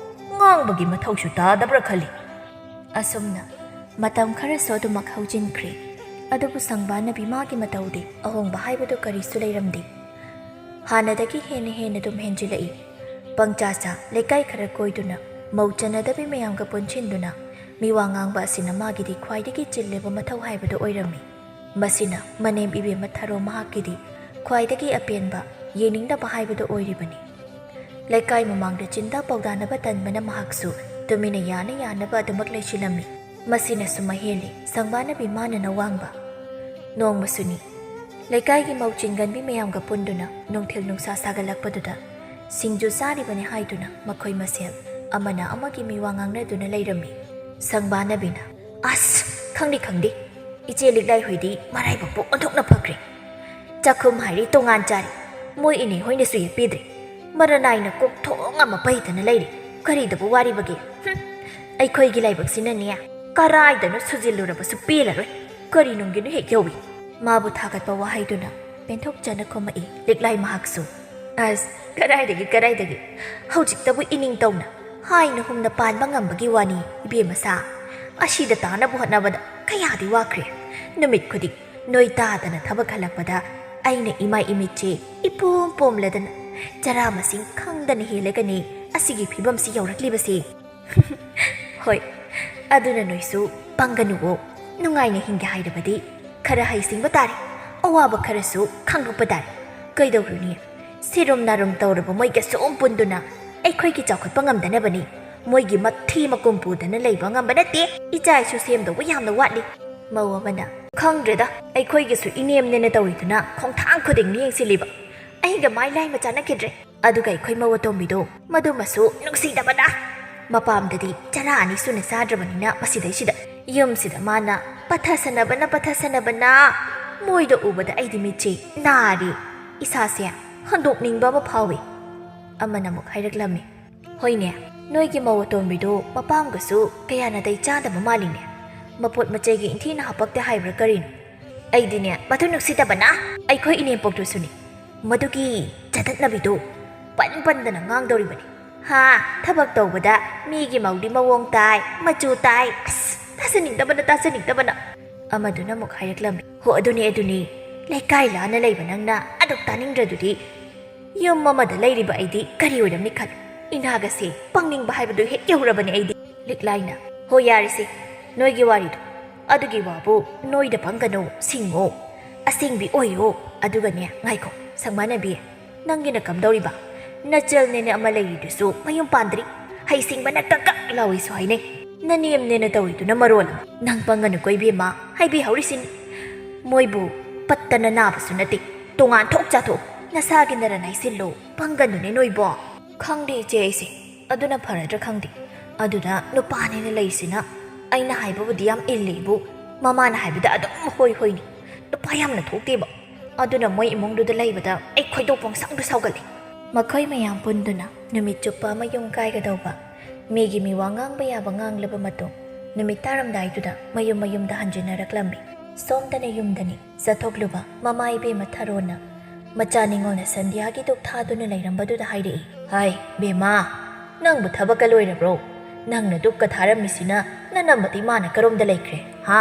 ꯉꯥꯡꯕꯒꯤ ꯃꯊꯧꯁꯨ ꯇꯥꯗꯕ꯭ꯔꯥ ꯈꯜꯂꯤ꯫" ꯑꯁꯨꯝꯅ ꯃꯇꯝ ꯈꯔꯁꯨ ꯑꯗꯨꯃꯛ ꯍꯧꯖꯤꯟꯈ꯭ꯔꯦ꯫ ꯑꯗꯨꯕꯨ ꯁꯪꯕꯥꯅꯕꯤ ꯃꯥꯒꯤ ꯃꯇꯧꯗꯤ ꯑꯍꯣꯡꯕ ꯍꯥꯏꯕꯗꯨ ꯀꯔꯤꯁꯨ ꯂꯩꯔꯝꯗꯦ꯫ ꯍꯥꯟꯅꯗꯒꯤ ꯍꯦꯟꯅ ꯍꯦꯟꯅ ꯑꯗꯨꯝ ꯍꯦꯟꯖꯤꯜꯂꯛꯏ꯫ ꯄꯪꯆꯥ ꯆꯥ, ꯂꯩꯀꯥꯏ ꯈꯔ ꯀꯣꯏꯗꯨꯅ, ꯃꯧ ꯆꯟꯅꯗꯕꯤ ꯃꯌꯥꯝꯒ ꯄꯨꯟꯁꯤꯟꯗꯨꯅ ꯃꯤꯋꯥ ꯉꯥꯡꯕ ꯑꯁꯤꯅ ꯃꯥꯒꯤꯗꯤ ꯈ꯭ꯋꯥꯏꯗꯒꯤ ꯆꯤꯜꯂꯤꯕ ꯃꯊꯧ ꯍꯥꯏꯕꯗꯨ ꯑꯣꯏꯔꯝꯃꯤ꯫ ꯃꯁꯤꯅ ꯃꯅꯦꯝ ꯏꯕꯦꯝꯃ ꯊꯔꯣ ꯃꯍꯥꯛꯀꯤꯗꯤ ꯈ꯭ꯋꯥꯏꯗꯒꯤ ꯑꯄꯦꯟꯕ, ꯌꯦꯡꯅꯤꯡꯗꯕ ꯍꯥꯏꯕꯗꯨ ꯑꯣꯏꯔꯤꯕꯅꯤ꯫ ꯂꯩꯀꯥꯏ ꯃꯃꯥꯡꯗ ꯆꯤꯟꯗꯥ ꯄꯥꯎꯗꯥꯅꯕ ꯇꯟꯕꯅ ꯃꯍꯥꯛꯁꯨ ꯇꯨꯃꯤꯟꯅ ꯌꯥꯅ ꯌꯥꯅꯕ ꯑꯗꯨꯃꯛ ꯂꯩꯁꯤꯜꯂꯝꯃꯤ꯫ ꯃꯁꯤꯅꯁꯨ ꯃꯍꯦꯜꯂꯤ ꯁꯪꯕꯥꯅꯕꯤ ꯃꯥꯅꯅ ꯋꯥꯡꯕ꯫ ꯅꯣꯡꯃꯁꯨꯅꯤ, ꯂꯩꯀꯥꯏꯒꯤ ꯃꯧ ꯆꯤꯡꯒꯟꯕꯤ ꯃꯌꯥꯝꯒ ꯄꯨꯟꯗꯨꯅ ꯅꯨꯡꯊꯤꯜ ꯅꯨꯡꯁꯥ ꯁꯥꯒꯠꯂꯛꯄꯗꯨꯗ ꯁꯤꯡꯖꯨ ꯆꯥꯔꯤꯕꯅꯤ ꯍꯥꯏꯗꯨꯅ ꯃꯈꯣꯏ ꯃꯁꯦꯜ ꯑꯃꯅ ꯑꯃꯒꯤ ꯃꯤꯋꯥ ꯉꯥꯡꯅꯗꯨꯅ ꯂꯩꯔꯝꯃꯤ꯫ ꯁꯪꯕꯥꯅꯕꯤꯅ, "ꯑꯁ, ꯈꯪꯗꯦ, ꯈꯪꯗꯦ꯫ ꯏꯆꯦ ꯂꯤꯛꯂꯥꯏ ꯍꯣꯏꯗꯤ ꯃꯔꯥꯏꯕꯛꯄꯨ ꯑꯣꯟꯊꯣꯛꯅ ꯐꯈ꯭ꯔꯦ꯫ ꯆꯥꯛꯈꯨꯝ ꯍꯥꯏꯔꯤ ꯇꯣꯉꯥꯟ ꯆꯥꯔꯤ꯫ ꯃꯣꯏ ꯏꯅꯦ ꯍꯣꯏꯅꯁꯨ ꯌꯦꯠꯄꯤꯗ꯭ꯔꯦ꯫ ꯃꯔꯅꯥꯏꯅ ꯀꯣꯛ ꯊꯣꯡ ꯑꯃ ꯄꯩꯗꯅ ꯂꯩꯔꯤ꯫ ꯀꯔꯤꯗꯕꯨ ꯋꯥꯔꯤꯕꯒꯦ? ꯍꯨꯝ, ꯑꯩꯈꯣꯏꯒꯤ ꯂꯥꯏꯕꯛꯁꯤꯅꯅꯦ, ꯀꯔꯥꯏꯗꯅꯣ ꯁꯨꯖꯤꯜꯂꯨꯔꯕꯁꯨ ꯄꯦꯜꯂꯔꯣꯏ꯫ ꯀꯔꯤꯅꯨꯡꯒꯤꯅꯣ ꯍꯦꯛ ꯌꯧꯏ꯫ ꯃꯥꯕꯨ ꯊꯥꯒꯠꯄ ꯋꯥꯍꯩꯗꯨꯅ ꯄꯦꯟꯊꯣꯛꯆꯅ ꯈꯨꯝꯃꯛꯏ ꯂꯤꯛꯂꯥꯏ ꯃꯍꯥꯛꯁꯨ꯫ ꯑꯁ, ꯀꯗꯥꯏꯗꯒꯤ, ꯀꯗꯥꯏꯗꯒꯤ? ꯍꯧꯖꯤꯛꯇꯕꯨ ꯏꯅꯤꯡꯇꯧꯅ ꯍꯥꯏꯅ ꯍꯨꯝꯅ ꯄꯥꯟꯕ ꯉꯝꯕꯒꯤ ꯋꯥꯅꯤ, ꯏꯕꯦꯝꯃ ꯁꯥ꯫ ꯑꯁꯤꯗ ꯇꯥꯅꯕ ꯍꯣꯠꯅꯕꯗ ꯀꯌꯥꯗꯤ ꯋꯥꯈ꯭ꯔꯦ꯫ ꯅꯨꯃꯤꯠ ꯈꯨꯗꯤꯡ ꯅꯣꯏ ꯇꯥꯗꯅ ꯊꯕꯛ ꯍꯜꯂꯛꯄꯗ ꯑꯩꯅ ꯏꯃꯥꯏ ꯏꯃꯤꯠꯁꯦ ꯏꯄꯣꯝ ꯄꯣꯝꯂꯗꯅ ꯆꯔꯥ ꯃꯁꯤꯡ ꯈꯪꯗꯅ ꯍꯦꯜꯂꯒꯅꯤ ꯑꯁꯤꯒꯤ ꯐꯤꯕꯝꯁꯤ ꯌꯧꯔꯛꯂꯤꯕꯁꯦ꯫ ꯍꯣꯏ, ꯑꯗꯨꯅ ꯅꯣꯏꯁꯨ ꯄꯪꯒꯅꯨꯋꯣ꯫ ꯅꯨꯡꯉꯥꯏꯅ ꯍꯤꯡꯒꯦ ꯍꯥꯏꯔꯕꯗꯤ ꯈꯔ ꯍꯩꯁꯤꯡꯕ ꯇꯥꯔꯦ, ꯑꯋꯥꯕ ꯈꯔꯁꯨ ꯈꯪꯗꯣꯛꯄ ꯇꯥꯔꯦ꯫ ꯀꯩꯗꯧꯔꯨꯅꯤ, ꯁꯤꯔꯨꯝ ꯅꯥꯔꯨꯝ ꯇꯧꯔꯕ ꯃꯣꯏꯒ ꯁꯨꯝ ꯄꯨꯟꯗꯨꯅ ꯑꯩꯈꯣꯏꯒꯤ ꯆꯥꯎꯈꯠꯄ ꯉꯝꯗꯅꯕꯅꯤ꯫ ꯃꯣꯏꯒꯤ ꯃꯊꯤ ꯃꯀꯨꯝ ꯄꯨꯗꯅ ꯂꯩꯕ ꯉꯝꯕ ꯅꯠꯇꯦ꯫ ꯏꯆꯥ ꯏꯁꯨ ꯁꯦꯝꯗꯧꯕ ꯌꯥꯝꯅ ꯋꯥꯠꯂꯤ꯫ ꯃꯧ ꯑꯃꯅ, "ꯈꯪꯗ꯭ꯔꯦꯗ, ꯑꯩꯈꯣꯏꯒꯤꯁꯨ ꯏꯅꯦꯝꯅꯦꯅ ꯇꯧꯔꯤꯗꯨꯅ ꯈꯣꯡꯊꯥꯡ ꯈꯨꯗꯤꯡ ꯌꯦꯡꯁꯤꯜꯂꯤꯕ꯫ ꯑꯩꯒ ꯃꯥꯏ ꯂꯥꯏ ꯃꯆꯥ ꯅꯠꯈꯤꯗ꯭ꯔꯦ꯫ ꯑꯗꯨꯒ ꯑꯩꯈꯣꯏ ꯃꯧ ꯑꯇꯣꯝꯕꯤꯗꯣ ꯃꯗꯨꯃꯁꯨ ꯅꯨꯡꯁꯤꯗꯕꯅ꯫ ꯃꯄꯥꯝꯗꯗꯤ ꯆꯔꯥ ꯑꯅꯤ ꯁꯨꯅ ꯆꯥꯗ꯭ꯔꯕꯅꯤꯅ ꯃꯁꯤꯗꯩꯁꯤꯗ ꯌꯨꯝꯁꯤꯗ ꯃꯥꯅ ꯄꯠꯊꯁꯅꯕꯅ, ꯄꯠꯊꯁꯅꯕꯅ꯫ ꯃꯣꯏꯗ ꯎꯕꯗ ꯑꯩꯗꯤ ꯃꯤꯠꯁꯦ ꯅꯥꯔꯦ, ꯏꯁꯥꯁꯦ ꯍꯟꯗꯣꯛꯅꯤꯡꯕ ꯑꯃ ꯐꯥꯎꯏ"꯫ ꯑꯃꯅ ꯑꯃꯨꯛ ꯍꯥꯏꯔꯛꯂꯝꯃꯤ, "ꯍꯣꯏꯅꯦ, ꯅꯣꯏꯒꯤ ꯃꯧ ꯑꯇꯣꯝꯕꯤꯗꯨ ꯃꯄꯥꯝꯒꯁꯨ ꯀꯌꯥ ꯅꯥꯇꯩ ꯆꯥꯗꯕ ꯃꯥꯜꯂꯤꯅꯦ꯫ ꯃꯄꯣꯠ ꯃꯆꯩꯒꯤ ꯏꯟꯊꯤꯅ ꯍꯥꯄꯛꯇꯦ ꯍꯥꯏꯕ꯭ꯔꯥ ꯀꯔꯤꯅꯣ? ꯑꯩꯗꯤꯅꯦ, ꯃꯗꯨ ꯅꯨꯡꯁꯤꯗꯕꯅ ꯑꯩꯈꯣꯏ ꯏꯅꯦꯝꯄꯣꯛꯇꯨꯁꯨꯅꯤ꯫ ꯃꯗꯨꯒꯤ ꯆꯗꯠꯅꯕꯤꯗꯨ ꯄꯟ ꯄꯟꯗꯅ ꯉꯥꯡꯗꯧꯔꯤꯕꯅꯤ꯫ ꯍꯥ, ꯊꯕꯛ ꯇꯧꯕꯗ ꯃꯤꯒꯤ ꯃꯧꯗꯤ ꯃꯑꯣꯡ ꯇꯥꯏ, ꯃꯆꯨ ꯇꯥꯏ꯫ ꯑꯁ, ꯇꯥꯖꯅꯤꯡꯗꯕꯅ, ꯇꯥꯖꯅꯤꯡꯗꯕꯅ"꯫ ꯑꯃꯗꯨꯅ ꯑꯃꯨꯛ ꯍꯥꯏꯔꯛꯂꯝꯃꯤ, "ꯍꯣ, ꯑꯗꯨꯅꯤ, ꯑꯗꯨꯅꯤ, ꯂꯩꯀꯥꯏ ꯂꯥꯟꯅ ꯂꯩꯕ ꯅꯪꯅ ꯑꯗꯨꯛ ꯇꯥꯅꯤꯡꯗ꯭ꯔꯗꯨꯗꯤ꯫ ꯌꯨꯝ ꯑꯃꯗ ꯂꯩꯔꯤꯕ ꯑꯩꯗꯤ ꯀꯔꯤ ꯑꯣꯏꯔꯝꯅꯤ ꯈꯜꯂꯨ꯫ ꯏꯅꯥꯒꯁꯦ ꯄꯪꯅꯤꯡꯕ ꯍꯥꯏꯕꯗꯨ ꯍꯦꯛ ꯌꯧꯔꯕꯅꯤ ꯑꯩꯗꯤ"꯫ ꯂꯤꯛꯂꯥꯏꯅ, "ꯍꯣ, ꯌꯥꯔꯦꯁꯦ, ꯅꯣꯏꯒꯤ ꯋꯥꯔꯤꯗꯣ꯫ ꯑꯗꯨꯒꯤ ꯋꯥꯕꯨ ꯅꯣꯏꯗ ꯄꯪꯒꯅꯨ, ꯁꯤꯡꯉꯣ, ꯑꯁꯦꯡꯕꯤ ꯑꯣꯏꯌꯣ꯫ ꯑꯗꯨꯒꯅꯦ, ꯉꯥꯏꯈꯣ, ꯁꯪꯃꯥꯟꯅꯕꯤ, ꯅꯪꯒꯤꯅ ꯀꯝꯗꯧꯔꯤꯕ? ꯅꯆꯜꯅꯦꯅ ꯑꯃ ꯂꯩꯔꯤꯗꯨꯁꯨ ꯃꯌꯨꯝ ꯄꯥꯟꯗ꯭ꯔꯤ꯫ ꯍꯩꯁꯤꯡꯕꯅ ꯀꯛ ꯀꯛ ꯂꯥꯎꯏꯁꯨ ꯍꯥꯏꯅꯩ꯫ ꯅꯅꯦꯝꯅꯦꯅ ꯇꯧꯔꯤꯗꯨꯅ ꯃꯔꯣꯜ ꯑꯃ꯫ ꯅꯪ ꯄꯪꯒꯅꯨꯀꯣ ꯏꯕꯦꯝꯃ, ꯍꯥꯏꯕꯤꯍꯧꯔꯤꯁꯤꯅꯤ꯫ ꯃꯣꯏꯕꯨ ꯄꯠꯇꯅ ꯅꯥꯕꯁꯨ ꯅꯠꯇꯦ, ꯇꯣꯉꯥꯟ ꯊꯣꯛ ꯆꯥꯊꯣꯛ꯫ ꯅꯁꯥꯒꯤ ꯅꯔꯟ ꯍꯥꯏꯁꯤꯜꯂꯣ, ꯄꯪꯒꯅꯨꯅꯦ ꯅꯣꯏꯕꯣ"꯫ "ꯈꯪꯗꯦ ꯏꯆꯦ, ꯑꯩꯁꯦ ꯑꯗꯨꯅ ꯐꯔꯗ꯭ꯔꯥ ꯈꯪꯗꯦ꯫ ꯑꯗꯨꯅ ꯅꯨꯄꯥꯅꯦꯅ ꯂꯩꯁꯤꯅ ꯑꯩꯅ ꯍꯥꯏꯕꯕꯨꯗꯤ ꯌꯥꯝ ꯏꯜꯂꯤꯕꯨ, ꯃꯃꯥꯅ ꯍꯥꯏꯕꯗ ꯑꯗꯨꯝ ꯍꯣꯏ ꯍꯣꯏꯅꯤ꯫ ꯅꯨꯄꯥ ꯌꯥꯝꯅ ꯊꯣꯛꯇꯦꯕ꯫ ꯑꯗꯨꯅ ꯃꯣꯏ ꯏꯃꯨꯡꯗꯨꯗ ꯂꯩꯕꯗ ꯑꯩ ꯈꯣꯏꯗꯧ ꯄꯪꯁꯥꯎꯗ ꯁꯥꯎꯒꯠꯂꯤ"꯫ ꯃꯈꯣꯏ ꯃꯌꯥꯝ ꯄꯨꯟꯗꯨꯅ ꯅꯨꯃꯤꯠ ꯆꯨꯞꯄ ꯑꯃ ꯌꯨꯝ ꯀꯥꯏꯒꯗꯧꯕ, ꯃꯤꯒꯤ ꯃꯤꯋꯥ ꯉꯥꯡꯕ ꯌꯥꯕ ꯉꯥꯡꯂꯕ ꯃꯇꯨꯡ, ꯅꯨꯃꯤꯠ ꯇꯥꯔꯝꯗꯥꯏꯗꯨꯗ ꯃꯌꯨꯝ ꯃꯌꯨꯝꯗ ꯍꯟꯖꯤꯟꯅꯔꯛꯂꯝꯃꯤ꯫ ꯁꯣꯝꯗꯅ ꯌꯨꯝꯗꯅꯤ ꯆꯠꯊꯣꯛꯂꯨꯕ ꯃꯃꯥ ꯏꯕꯦꯝꯃ ꯊꯔꯣꯅ ꯃꯆꯥ ꯅꯤꯉꯣꯜꯅ ꯁꯟꯙ꯭ꯌꯥꯒꯤ ꯙꯨꯛ ꯊꯥꯗꯨꯅ ꯂꯩꯔꯝꯕꯗꯨꯗ ꯍꯥꯏꯔꯛꯏ, "ꯍꯥꯏ ꯕꯦꯝꯃ, ꯅꯪꯕꯨ ꯊꯕꯛꯀ ꯂꯣꯏꯔꯕ꯭ꯔꯣ? ꯅꯪꯅ ꯙꯨꯛꯀ ꯊꯥꯔꯝꯃꯤꯁꯤꯅ ꯅꯅꯝꯃꯗꯤ ꯃꯥꯅ ꯀꯔꯣꯝꯗ ꯂꯩꯈ꯭ꯔꯦ? ꯍꯥ?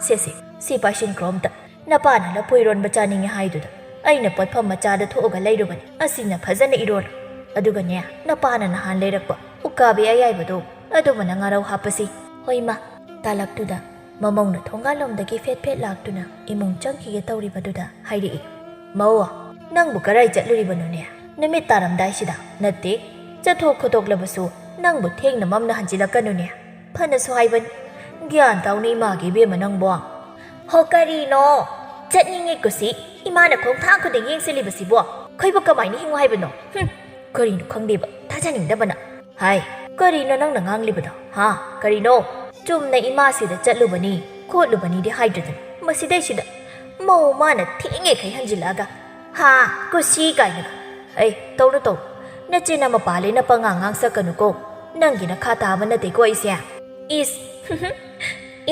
ꯁꯦ ꯁꯦ, ꯁꯤ ꯄꯥꯏꯁꯤꯟꯈ꯭ꯔꯣ ꯑꯝꯇ꯫ ꯅꯄꯥꯅ ꯂꯐꯣꯏꯔꯣꯟꯕ ꯆꯥꯅꯤꯡꯉꯦ ꯍꯥꯏꯗꯨꯗ ꯑꯩꯅ ꯄꯣꯠꯐꯝ ꯃꯆꯥꯗ ꯊꯣꯛꯑꯒ ꯂꯩꯔꯨꯕꯅꯤ꯫ ꯑꯁꯤꯅ ꯐꯖꯅ ꯏꯔꯣꯜꯂꯨ꯫ ꯑꯗꯨꯒꯅꯦ, ꯅꯄꯥꯅ ꯅꯍꯥꯟ ꯂꯩꯔꯛꯄ ꯎꯀꯥꯕꯤ ꯑꯌꯥꯏꯕꯗꯣ, ꯑꯗꯨꯃꯅ ꯉꯥꯔꯧ ꯍꯥꯞꯄꯁꯤ꯫ ꯍꯣꯏ ꯃꯥ꯫" ꯇꯥꯂꯛꯇꯨꯗ ꯃꯃꯧꯅ ꯊꯣꯡꯒꯥꯜꯂꯣꯝꯗꯒꯤ ꯐꯦꯠ ꯐꯦꯠ ꯂꯥꯛꯇꯨꯅ ꯏꯃꯨꯡ ꯆꯪꯈꯤꯒꯦ ꯇꯧꯔꯤꯕꯗꯨꯗ ꯍꯥꯏꯔꯛꯏ, "ꯃꯧ, ꯅꯪꯕꯨ ꯀꯔꯥꯏ ꯆꯠꯂꯨꯔꯤꯕꯅꯣꯅꯦ? ꯅꯨꯃꯤꯠ ꯇꯥꯔꯝꯗꯥꯏꯁꯤꯗ? ꯅꯠꯇꯦ, ꯆꯠꯊꯣꯛ ꯈꯣꯠꯇꯣꯛꯂꯕꯁꯨ ꯅꯪꯕꯨ ꯊꯦꯡꯅ ꯃꯝꯅ ꯍꯟꯖꯤꯜꯂꯛꯀꯅꯨꯅꯦ꯫ ꯐꯅꯁꯨ ꯍꯥꯏꯕꯅꯤ꯫ ꯒ꯭ꯌꯥꯟ ꯇꯥꯎꯅꯦ ꯏꯃꯥꯒꯤ ꯏꯕꯦꯝꯃ ꯅꯪꯕꯣ꯫" "ꯍꯣ, ꯀꯔꯤꯅꯣ? ꯆꯠꯅꯤꯡꯉꯦ ꯀꯨꯁꯤ꯫ ꯏꯃꯥꯅ ꯈꯣꯡꯊꯥꯡ ꯈꯨꯗꯤꯡ ꯌꯦꯡꯁꯤꯜꯂꯤꯕꯁꯤꯕꯣ? ꯑꯩꯈꯣꯏꯕꯨ ꯀꯃꯥꯏꯅ ꯍꯤꯡꯉꯨ ꯍꯥꯏꯕꯅꯣ? ꯍꯨꯝ, ꯀꯔꯤꯅꯣ ꯈꯪꯗꯦꯕ, ꯊꯥꯖꯅꯤꯡꯗꯕꯅ꯫" "ꯍꯥꯏ, ꯀꯔꯤꯅꯣ ꯅꯪꯅ ꯉꯥꯡꯂꯤꯕꯗꯣ? ꯍꯥ? ꯀꯔꯤꯅꯣ? ꯆꯨꯝꯅ ꯏꯃꯥꯁꯤꯗ ꯆꯠꯂꯨꯕꯅꯤ, ꯈꯣꯠꯂꯨꯕꯅꯤꯗꯤ ꯍꯥꯏꯗ꯭ꯔꯗꯅ, ꯃꯁꯤꯗꯩꯁꯤꯗ ꯃꯧ ꯃꯥꯅ ꯊꯦꯡꯉꯦꯈꯩ ꯍꯟꯖꯤꯜꯂꯛꯑꯒ, ꯍꯥ, ꯀꯨꯁꯤ ꯀꯥꯏꯅꯒ꯫ ꯑꯩ, ꯇꯧꯅꯨ, ꯇꯧꯅꯨ꯫ ꯅꯆꯤꯟ ꯑꯃ ꯄꯥꯜꯂꯦꯅ ꯄꯉꯥꯡ ꯉꯥꯡꯁꯛꯀꯅꯨꯀꯣ꯫ ꯅꯪꯒꯤ ꯅꯈꯥ ꯇꯥꯕ ꯅꯠꯇꯦꯀꯣ ꯑꯩꯁꯦ꯫" "ꯏꯁ,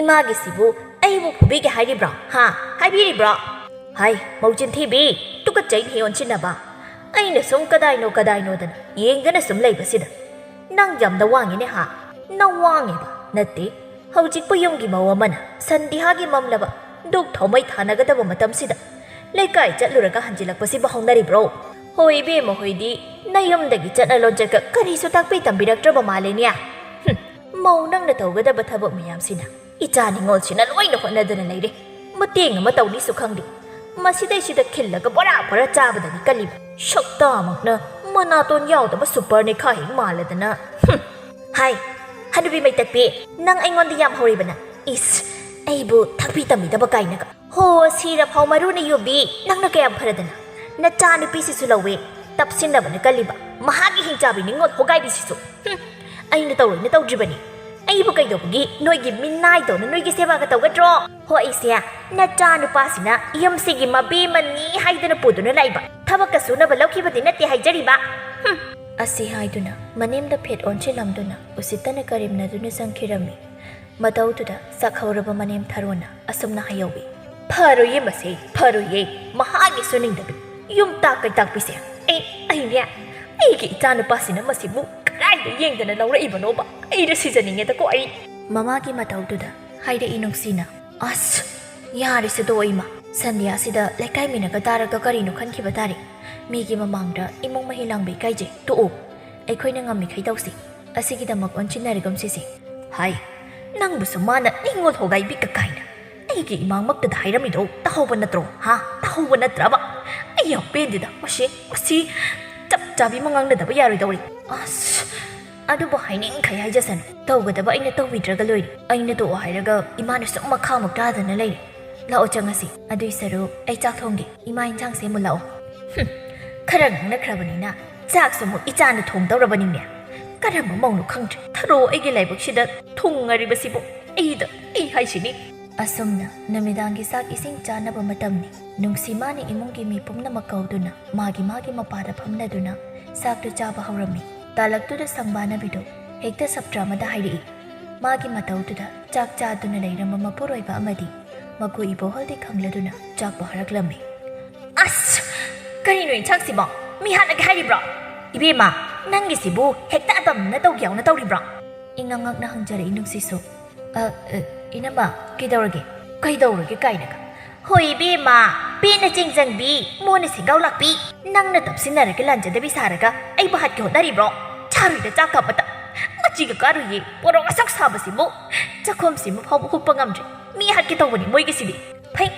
ꯏꯃꯥꯒꯤꯁꯤꯕꯨ ꯑꯩꯕꯨ ꯐꯨꯕꯤꯒꯦ ꯍꯥꯏꯔꯤꯕ꯭ꯔꯣ? ꯍꯥ? ꯍꯥꯏꯕꯤꯔꯤꯕ꯭ꯔꯣ?" "ꯍꯥꯏ, ꯃꯧ ꯆꯤꯟꯊꯤꯕꯤ, ꯇꯨꯀꯠꯆꯩꯅꯦꯍꯦ ꯑꯣꯟꯁꯤꯟꯅꯕ꯫ ꯑꯩꯅ ꯁꯨꯝ ꯀꯗꯥꯏꯅꯣ ꯀꯗꯥꯏꯅꯣꯗꯅ ꯌꯦꯡꯗꯅ ꯁꯨꯝ ꯂꯩꯕꯁꯤꯗ꯫ ꯅꯪ ꯌꯥꯝ ꯅꯋꯥꯡꯉꯤꯅꯦ ꯍꯥ? ꯅꯋꯥꯡꯉꯦꯕ ꯅꯠꯇꯦ꯫ ꯍꯧꯖꯤꯛꯄꯨ ꯌꯨꯝꯒꯤ ꯃꯧ ꯑꯃꯅ ꯁꯟꯙꯤꯍꯥꯒꯤ ꯃꯝꯂꯕ ꯙꯨꯛ ꯊꯥꯎꯃꯩ ꯊꯥꯅꯒꯗꯕ ꯃꯇꯝꯁꯤꯗ ꯂꯩꯀꯥꯏ ꯆꯠꯂꯨꯔꯒ ꯍꯟꯖꯤꯜꯂꯛꯄꯁꯤꯕꯨ ꯍꯧꯅꯔꯤꯕ꯭ꯔꯣ? ꯍꯣꯏ ꯏꯕꯦꯝꯃ ꯍꯣꯏꯗꯤ ꯅꯌꯨꯝꯗꯒꯤ ꯆꯠꯅ ꯂꯣꯟꯆꯠꯀ ꯀꯔꯤꯁꯨ ꯇꯥꯛꯄꯤ ꯇꯝꯕꯤꯔꯛꯇ꯭ꯔꯕ ꯃꯥꯜꯂꯦꯅꯦ꯫ ꯍꯨꯝ, ꯃꯧ ꯅꯪꯅ ꯇꯧꯒꯗꯕ ꯊꯕꯛ ꯃꯌꯥꯝꯁꯤꯅ ꯏꯆꯥ ꯅꯤꯉꯣꯜꯁꯤꯅ ꯂꯣꯏꯅ ꯍꯣꯠꯅꯗꯅ ꯂꯩꯔꯦ꯫ ꯃꯇꯦꯡ ꯑꯃ ꯇꯧꯅꯤꯁꯨ ꯈꯪꯗꯦ꯫ ꯃꯁꯤꯗꯩꯁꯤꯗ ꯈꯤꯜꯂꯒ ꯕꯣꯔꯥ ꯕꯣꯔꯥ ꯆꯥꯕꯗꯅꯤ ꯀꯜꯂꯤꯕ꯫ ꯁꯛꯇꯥꯃꯛꯅ ꯃꯅꯥꯇꯣꯟ ꯌꯥꯎꯗꯕ ꯁꯨꯄꯔ ꯅꯦꯈꯥ ꯍꯦꯛ ꯃꯥꯜꯂꯗꯅ꯫ ꯍꯨꯝ꯫ ꯍꯥꯏ, ꯍꯅꯨꯕꯤ ꯃꯩꯇꯠꯄꯤ, ꯅꯪ ꯑꯩꯉꯣꯟꯗ ꯌꯥꯝ ꯍꯧꯔꯤꯕꯅ꯫ ꯏꯁ, ꯑꯩꯕꯨ ꯊꯥꯛꯄꯤ ꯇꯝꯕꯤꯗꯕ ꯀꯥꯏꯅꯒ꯫ ꯍꯣ, ꯁꯤꯔꯐꯥꯎ ꯃꯔꯨꯅ ꯌꯨꯕꯤ, ꯅꯪꯅ ꯀꯌꯥꯝ ꯐꯔꯗꯅ꯫ ꯅꯆꯥ ꯅꯨꯄꯤꯁꯤꯁꯨ ꯂꯧꯋꯦ, ꯇꯞꯁꯤꯟꯅꯕꯅ ꯀꯜꯂꯤꯕ꯫ ꯃꯍꯥꯛꯀꯤ ꯍꯤꯡꯆꯥꯕꯤ ꯅꯤꯉꯣꯜ ꯍꯣꯒꯥꯏꯕꯤꯁꯤꯁꯨ꯫ ꯍꯨꯝ, ꯑꯩꯅ ꯇꯧꯔꯣꯏꯅ ꯇꯧꯗ꯭ꯔꯤꯕꯅꯤ꯫ ꯑꯩꯕꯨ ꯀꯩꯗꯧꯕꯒꯤ ꯅꯣꯏꯒꯤ ꯃꯤꯅꯥꯏꯗꯧꯅ ꯅꯣꯏꯒꯤ ꯁꯦꯕꯥꯒ ꯇꯧꯒꯗ꯭ꯔꯣ? ꯍꯣ, ꯑꯩꯁꯦ ꯅꯆꯥ ꯅꯨꯄꯥꯁꯤꯅ ꯌꯨꯝꯁꯤꯒꯤ ꯃꯕꯦꯝꯃꯅꯤ ꯍꯥꯏꯗꯅ ꯄꯨꯗꯨꯅ ꯂꯥꯛꯏꯕ, ꯊꯕꯛꯀ ꯁꯨꯅꯕ ꯂꯧꯈꯤꯕꯗꯤ ꯅꯠꯇꯦ ꯍꯥꯏꯖꯔꯤꯕ꯫ ꯍꯨꯝ꯫ ꯑꯁꯤ ꯍꯥꯏꯗꯨꯅ ꯃꯅꯦꯝꯗ ꯐꯦꯠ ꯑꯣꯟꯁꯤꯜꯂꯝꯗꯨꯅ ꯎꯁꯤꯠꯇꯅ ꯀꯔꯦꯝꯅꯗꯨꯅ ꯆꯪꯈꯤꯔꯝꯃꯤ꯫ ꯃꯇꯧꯗꯨꯗ ꯆꯥꯛꯍꯧꯔꯕ ꯃꯅꯦꯝ ꯊꯔꯣꯅ ꯑꯁꯨꯝꯅ ꯍꯥꯏꯍꯧꯏ꯫ "ꯐꯔꯣꯏꯌꯦ ꯃꯁꯦ, ꯐꯔꯣꯏꯌꯦ꯫ ꯃꯍꯥꯛꯀꯤꯁꯨ ꯅꯤꯡꯗꯕꯤ꯫ ꯌꯨꯝ ꯇꯥꯛ ꯀꯩ ꯇꯥꯛꯄꯤꯁꯦ꯫ ꯑꯩ, ꯑꯩꯅꯦ, ꯑꯩꯒꯤ ꯏꯆꯥ ꯅꯨꯄꯥꯁꯤꯅ ꯃꯁꯤꯕꯨ ꯀꯗꯥꯏꯗ ꯌꯦꯡꯗꯅ ꯂꯧꯔꯛꯏꯕꯅꯣꯕ? ꯑꯩꯗ ꯁꯤꯖꯅꯤꯡꯉꯦꯗꯀꯣ ꯑꯩ꯫" ꯃꯃꯥꯒꯤ ꯃꯇꯧꯗꯨꯗ ꯍꯥꯏꯔꯛꯏ ꯅꯨꯡꯁꯤꯅ꯫ "ꯑꯁ, ꯌꯥꯔꯦꯁꯦ ꯇꯣꯛꯑꯣ ꯏꯃꯥ꯫ ꯁꯟꯙ꯭ꯌꯥꯁꯤꯗ ꯂꯩꯀꯥꯏ ꯃꯤꯅꯒ ꯇꯥꯔꯒ ꯀꯔꯤꯅꯣ ꯈꯟꯈꯤꯕ ꯇꯥꯔꯦ꯫ ꯃꯤꯒꯤ ꯃꯃꯥꯡꯗ ꯏꯃꯨꯡ ꯃꯍꯤ ꯂꯥꯡꯕ ꯏꯀꯥꯏꯖꯩ꯫ ꯇꯣꯛꯑꯣ꯫ ꯑꯩꯈꯣꯏꯅ ꯉꯝꯃꯤꯈꯩ ꯇꯧꯁꯤ꯫ ꯑꯁꯤꯒꯤꯗꯃꯛ ꯑꯣꯟꯁꯤꯟꯅꯔꯒꯨꯝꯁꯤꯁꯦ꯫" ꯍꯥꯏ, ꯅꯪꯕꯨꯁꯨ ꯃꯥꯅ ꯅꯤꯡꯉꯣꯜ ꯍꯣꯒꯥꯏꯕꯤ ꯀꯀꯥꯏꯅ ꯑꯩꯒꯤ ꯏꯃꯥꯡꯃꯛꯇꯗ ꯍꯥꯏꯔꯝꯃꯤꯗꯣ ꯇꯥꯍꯧꯕ ꯅꯠꯇ꯭ꯔꯣ? ꯍꯥ? ꯇꯥꯍꯧꯕ ꯅꯠꯇ꯭ꯔꯕ? ꯑꯩ ꯌꯥꯝ ꯄꯦꯟꯗꯦꯗ꯫ ꯃꯁꯤ, ꯃꯁꯤ ꯆꯞ ꯆꯥꯕꯤ ꯑꯃ ꯉꯥꯡꯅꯗꯕ ꯌꯥꯔꯣꯏꯗꯧꯔꯤ꯫ ꯑꯁ, ꯑꯗꯨꯕꯨ ꯍꯥꯏꯅꯤꯡꯈꯩ ꯍꯥꯏꯖꯁꯅꯨ꯫ ꯇꯧꯒꯗꯕ ꯑꯩꯅ ꯇꯧꯕꯤꯗ꯭ꯔꯒ ꯂꯣꯏꯔꯦ꯫ ꯑꯩꯅ ꯇꯣꯛꯑꯣ ꯍꯥꯏꯔꯒ ꯏꯃꯥꯅ ꯁꯨꯝ ꯃꯈꯥꯃꯨꯛ ꯇꯥꯗꯅ ꯂꯩꯔꯦ꯫ ꯂꯥꯛꯑꯣ ꯆꯪꯉꯁꯤ꯫ ꯑꯗꯨꯏ ꯁꯔꯨꯛ ꯑꯩ ꯆꯥꯛ ꯊꯣꯡꯒꯦ꯫ ꯏꯃꯥ ꯏꯟꯁꯥꯡ ꯁꯦꯝꯃꯨ ꯂꯥꯛꯑꯣ꯫ ꯍꯨꯝ, ꯈꯔ ꯉꯥꯡꯅꯈ꯭ꯔꯕꯅꯤꯅ ꯆꯥꯛꯁꯨ ꯑꯃꯨꯛ ꯏꯆꯥꯅ ꯊꯣꯡꯗꯧꯔꯕꯅꯤꯅꯦ꯫ ꯀꯔꯝꯕ ꯃꯧꯅꯣ ꯈꯪꯗ꯭ꯔꯦ꯫ ꯊꯔꯣ ꯑꯩꯒꯤ ꯂꯥꯏꯕꯛꯁꯤꯗ ꯊꯨꯡꯉꯔꯤꯕꯁꯤꯕꯨ꯫ ꯑꯩꯗ, ꯑꯩ ꯍꯥꯏꯁꯤꯅꯤ꯫ ꯑꯁꯨꯝꯅ ꯅꯨꯃꯤꯗꯥꯡꯒꯤ ꯆꯥꯛ ꯏꯁꯤꯡ ꯆꯥꯅꯕ ꯃꯇꯝꯅꯤ꯫ ꯅꯨꯡꯁꯤ ꯃꯥꯅ ꯏꯃꯨꯡꯒꯤ ꯃꯤ ꯄꯨꯝꯅꯃꯛ ꯀꯧꯗꯨꯅ ꯃꯥꯒꯤ ꯃꯥꯒꯤ ꯃꯄꯥꯗ ꯐꯝꯅꯗꯨꯅ ꯆꯥꯛꯇꯨ ꯆꯥꯕ ꯍꯧꯔꯝꯃꯤ꯫ ꯇꯥꯂꯛꯇꯨꯗ ꯁꯪꯕꯥꯅꯕꯤꯗꯨ ꯍꯦꯛꯇ ꯁꯞꯇ꯭ꯔ ꯑꯃꯗ ꯍꯥꯏꯔꯛꯏ꯫ ꯃꯥꯒꯤ ꯃꯇꯧꯗꯨꯗ ꯆꯥꯛ ꯆꯥꯗꯨꯅ ꯂꯩꯔꯝꯕ ꯃꯄꯨꯔꯣꯏꯕ ꯑꯃꯗꯤ ꯃꯀꯨ ꯏꯕꯣꯍꯜꯗꯤ ꯈꯪꯂꯗꯨꯅ ꯆꯥꯛꯄꯨ ꯍꯥꯔꯛꯂꯝꯃꯤ꯫ "ꯑꯁ! ꯀꯔꯤꯅꯣ ꯏꯟꯁꯥꯡꯁꯤꯕꯣ? ꯃꯤ ꯍꯥꯠꯂꯒꯦ ꯍꯥꯏꯔꯤꯕ꯭ꯔꯣ? ꯏꯕꯦꯝꯃ, ꯅꯪꯒꯤꯁꯤꯕꯨ ꯍꯦꯛꯇ ꯑꯗꯝꯅ ꯇꯧꯒꯦ ꯌꯥꯎꯅ ꯇꯧꯔꯤꯕ꯭ꯔꯣ?" ꯏꯉꯛ ꯉꯛꯅ ꯍꯪꯖꯔꯛꯏ ꯅꯨꯡꯁꯤꯁꯨ꯫ "ꯑ, ꯑ, ꯏꯅꯝꯃ, ꯀꯩꯗꯧꯔꯒꯦ? ꯀꯩꯗꯧꯔꯒꯦ ꯀꯥꯏꯅꯒ?" "ꯍꯣꯏ ꯏꯕꯦꯝꯃ, ꯄꯦꯟꯅ ꯆꯦꯡꯖꯪꯕꯤ, ꯃꯣꯟꯅ ꯁꯦꯡꯒꯥꯎ ꯂꯥꯛꯄꯤ, ꯅꯪꯅ ꯇꯞꯁꯤꯟꯅꯔꯒ ꯂꯥꯟꯖꯗꯕꯤ ꯁꯥꯔꯒ ꯑꯩꯕꯨ ꯍꯥꯠꯀꯦ ꯍꯣꯠꯅꯔꯤꯕ꯭ꯔꯣ? ꯆꯥꯔꯣꯏꯗ ꯆꯥꯛꯀ ꯑꯃꯇ꯫ ꯃꯆꯤꯒ ꯀꯥꯔꯨꯏꯌꯦ, ꯃꯣꯔꯣꯛ ꯑꯁꯨꯛ ꯁꯥꯕꯁꯤꯕꯨ꯫ ꯆꯥꯛꯈꯨꯝꯁꯤꯃ ꯐꯥꯎꯕ ꯍꯨꯞꯄ ꯉꯝꯗ꯭ꯔꯦ꯫ ꯃꯤ ꯍꯥꯠꯀꯦ ꯇꯧꯕꯅꯤ ꯃꯣꯏꯒꯤꯁꯤꯗꯤ꯫ ꯐꯩ,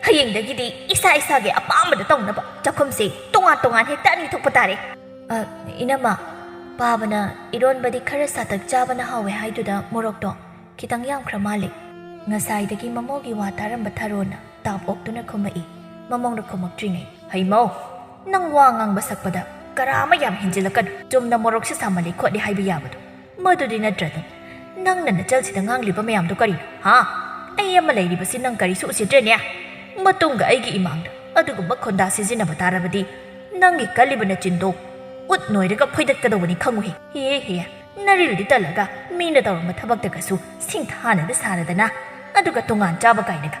ꯍꯌꯦꯡꯗꯒꯤꯗꯤ ꯏꯁꯥ ꯏꯁꯥꯒꯤ ꯑꯄꯥꯝꯕꯗ ꯇꯧꯅꯕ ꯆꯥꯛꯈꯨꯝꯁꯦ ꯇꯣꯉꯥꯟ ꯇꯣꯉꯥꯟ ꯍꯦꯛꯇ ꯑꯅꯤ ꯊꯣꯛꯄ ꯇꯥꯔꯦ꯫" "ꯑ, ꯏꯅꯝꯃ, ꯄꯥꯕꯅ ꯏꯔꯣꯟꯕꯗꯤ ꯈꯔ ꯁꯥꯇꯛ ꯆꯥꯕꯅ ꯍꯥꯎꯋꯦ ꯍꯥꯏꯗꯨꯗ ꯃꯣꯔꯣꯛꯇꯣ ꯈꯤꯇꯪ ꯌꯥꯝꯈ꯭ꯔ ꯃꯥꯜꯂꯦ꯫" ꯉꯁꯥꯏꯗꯒꯤ ꯃꯃꯧꯒꯤ ꯋꯥ ꯇꯥꯔꯝꯕ ꯊꯔꯣꯅ ꯇꯥꯞ ꯑꯣꯛꯇꯨꯅ ꯈꯨꯝꯃꯛꯏ꯫ ꯃꯃꯧꯅ ꯈꯨꯝꯃꯛꯇ꯭ꯔꯤꯉꯩ, "ꯍꯩꯃꯧ, ꯅꯪ ꯋꯥ ꯉꯥꯡꯕ ꯁꯛꯄꯗ ꯀꯔꯥ ꯑꯃ ꯌꯥꯝ ꯍꯦꯟꯖꯤꯜꯂꯛꯀꯅꯨ꯫ ꯆꯨꯝꯅ ꯃꯣꯔꯣꯛꯁꯦ ꯁꯥꯃꯜꯂꯤ ꯈꯣꯠꯂꯤ ꯍꯥꯏꯕ ꯌꯥꯕꯗꯣ꯫ ꯃꯗꯨꯗꯤ ꯅꯠꯇ꯭ꯔꯗꯝ꯫ ꯅꯪꯅ ꯅꯆꯜꯁꯤꯗ ꯉꯥꯡꯂꯤꯕ ꯃꯌꯥꯝꯗꯣ ꯀꯔꯤꯅꯣ, ꯍꯥ? ꯑꯩ ꯑꯃ ꯂꯩꯔꯤꯕꯁꯤ ꯅꯪ ꯀꯔꯤꯁꯨ ꯎꯁꯤꯠꯇ꯭ꯔꯦꯅꯦ? ꯃꯇꯨꯡꯗ ꯑꯩꯒꯤ ꯏꯃꯥꯡꯗ ꯑꯗꯨꯒꯨꯝꯕ ꯈꯣꯟꯗꯥ ꯁꯤꯖꯤꯟꯅꯕ ꯇꯥꯔꯕꯗꯤ, ꯅꯪꯒꯤ ꯀꯜꯂꯤꯕ ꯅꯆꯤꯟꯗꯣ ꯎꯠ ꯅꯣꯏꯔꯒ ꯐꯣꯏꯗꯠꯀꯗꯧꯕꯅꯤ, ꯈꯪꯉꯨꯍꯦ꯫ ꯍꯦ ꯍꯦ, ꯅꯔꯤꯜꯗꯤ ꯇꯜꯂꯒ ꯃꯤꯅ ꯇꯧꯔꯝꯕ ꯊꯕꯛꯇꯒꯁꯨ ꯁꯤꯡꯊꯥꯅꯗ ꯁꯥꯔꯗꯅ, ꯑꯗꯨꯒ ꯇꯣꯉꯥꯟ ꯆꯥꯕ ꯀꯥꯏꯅꯒ꯫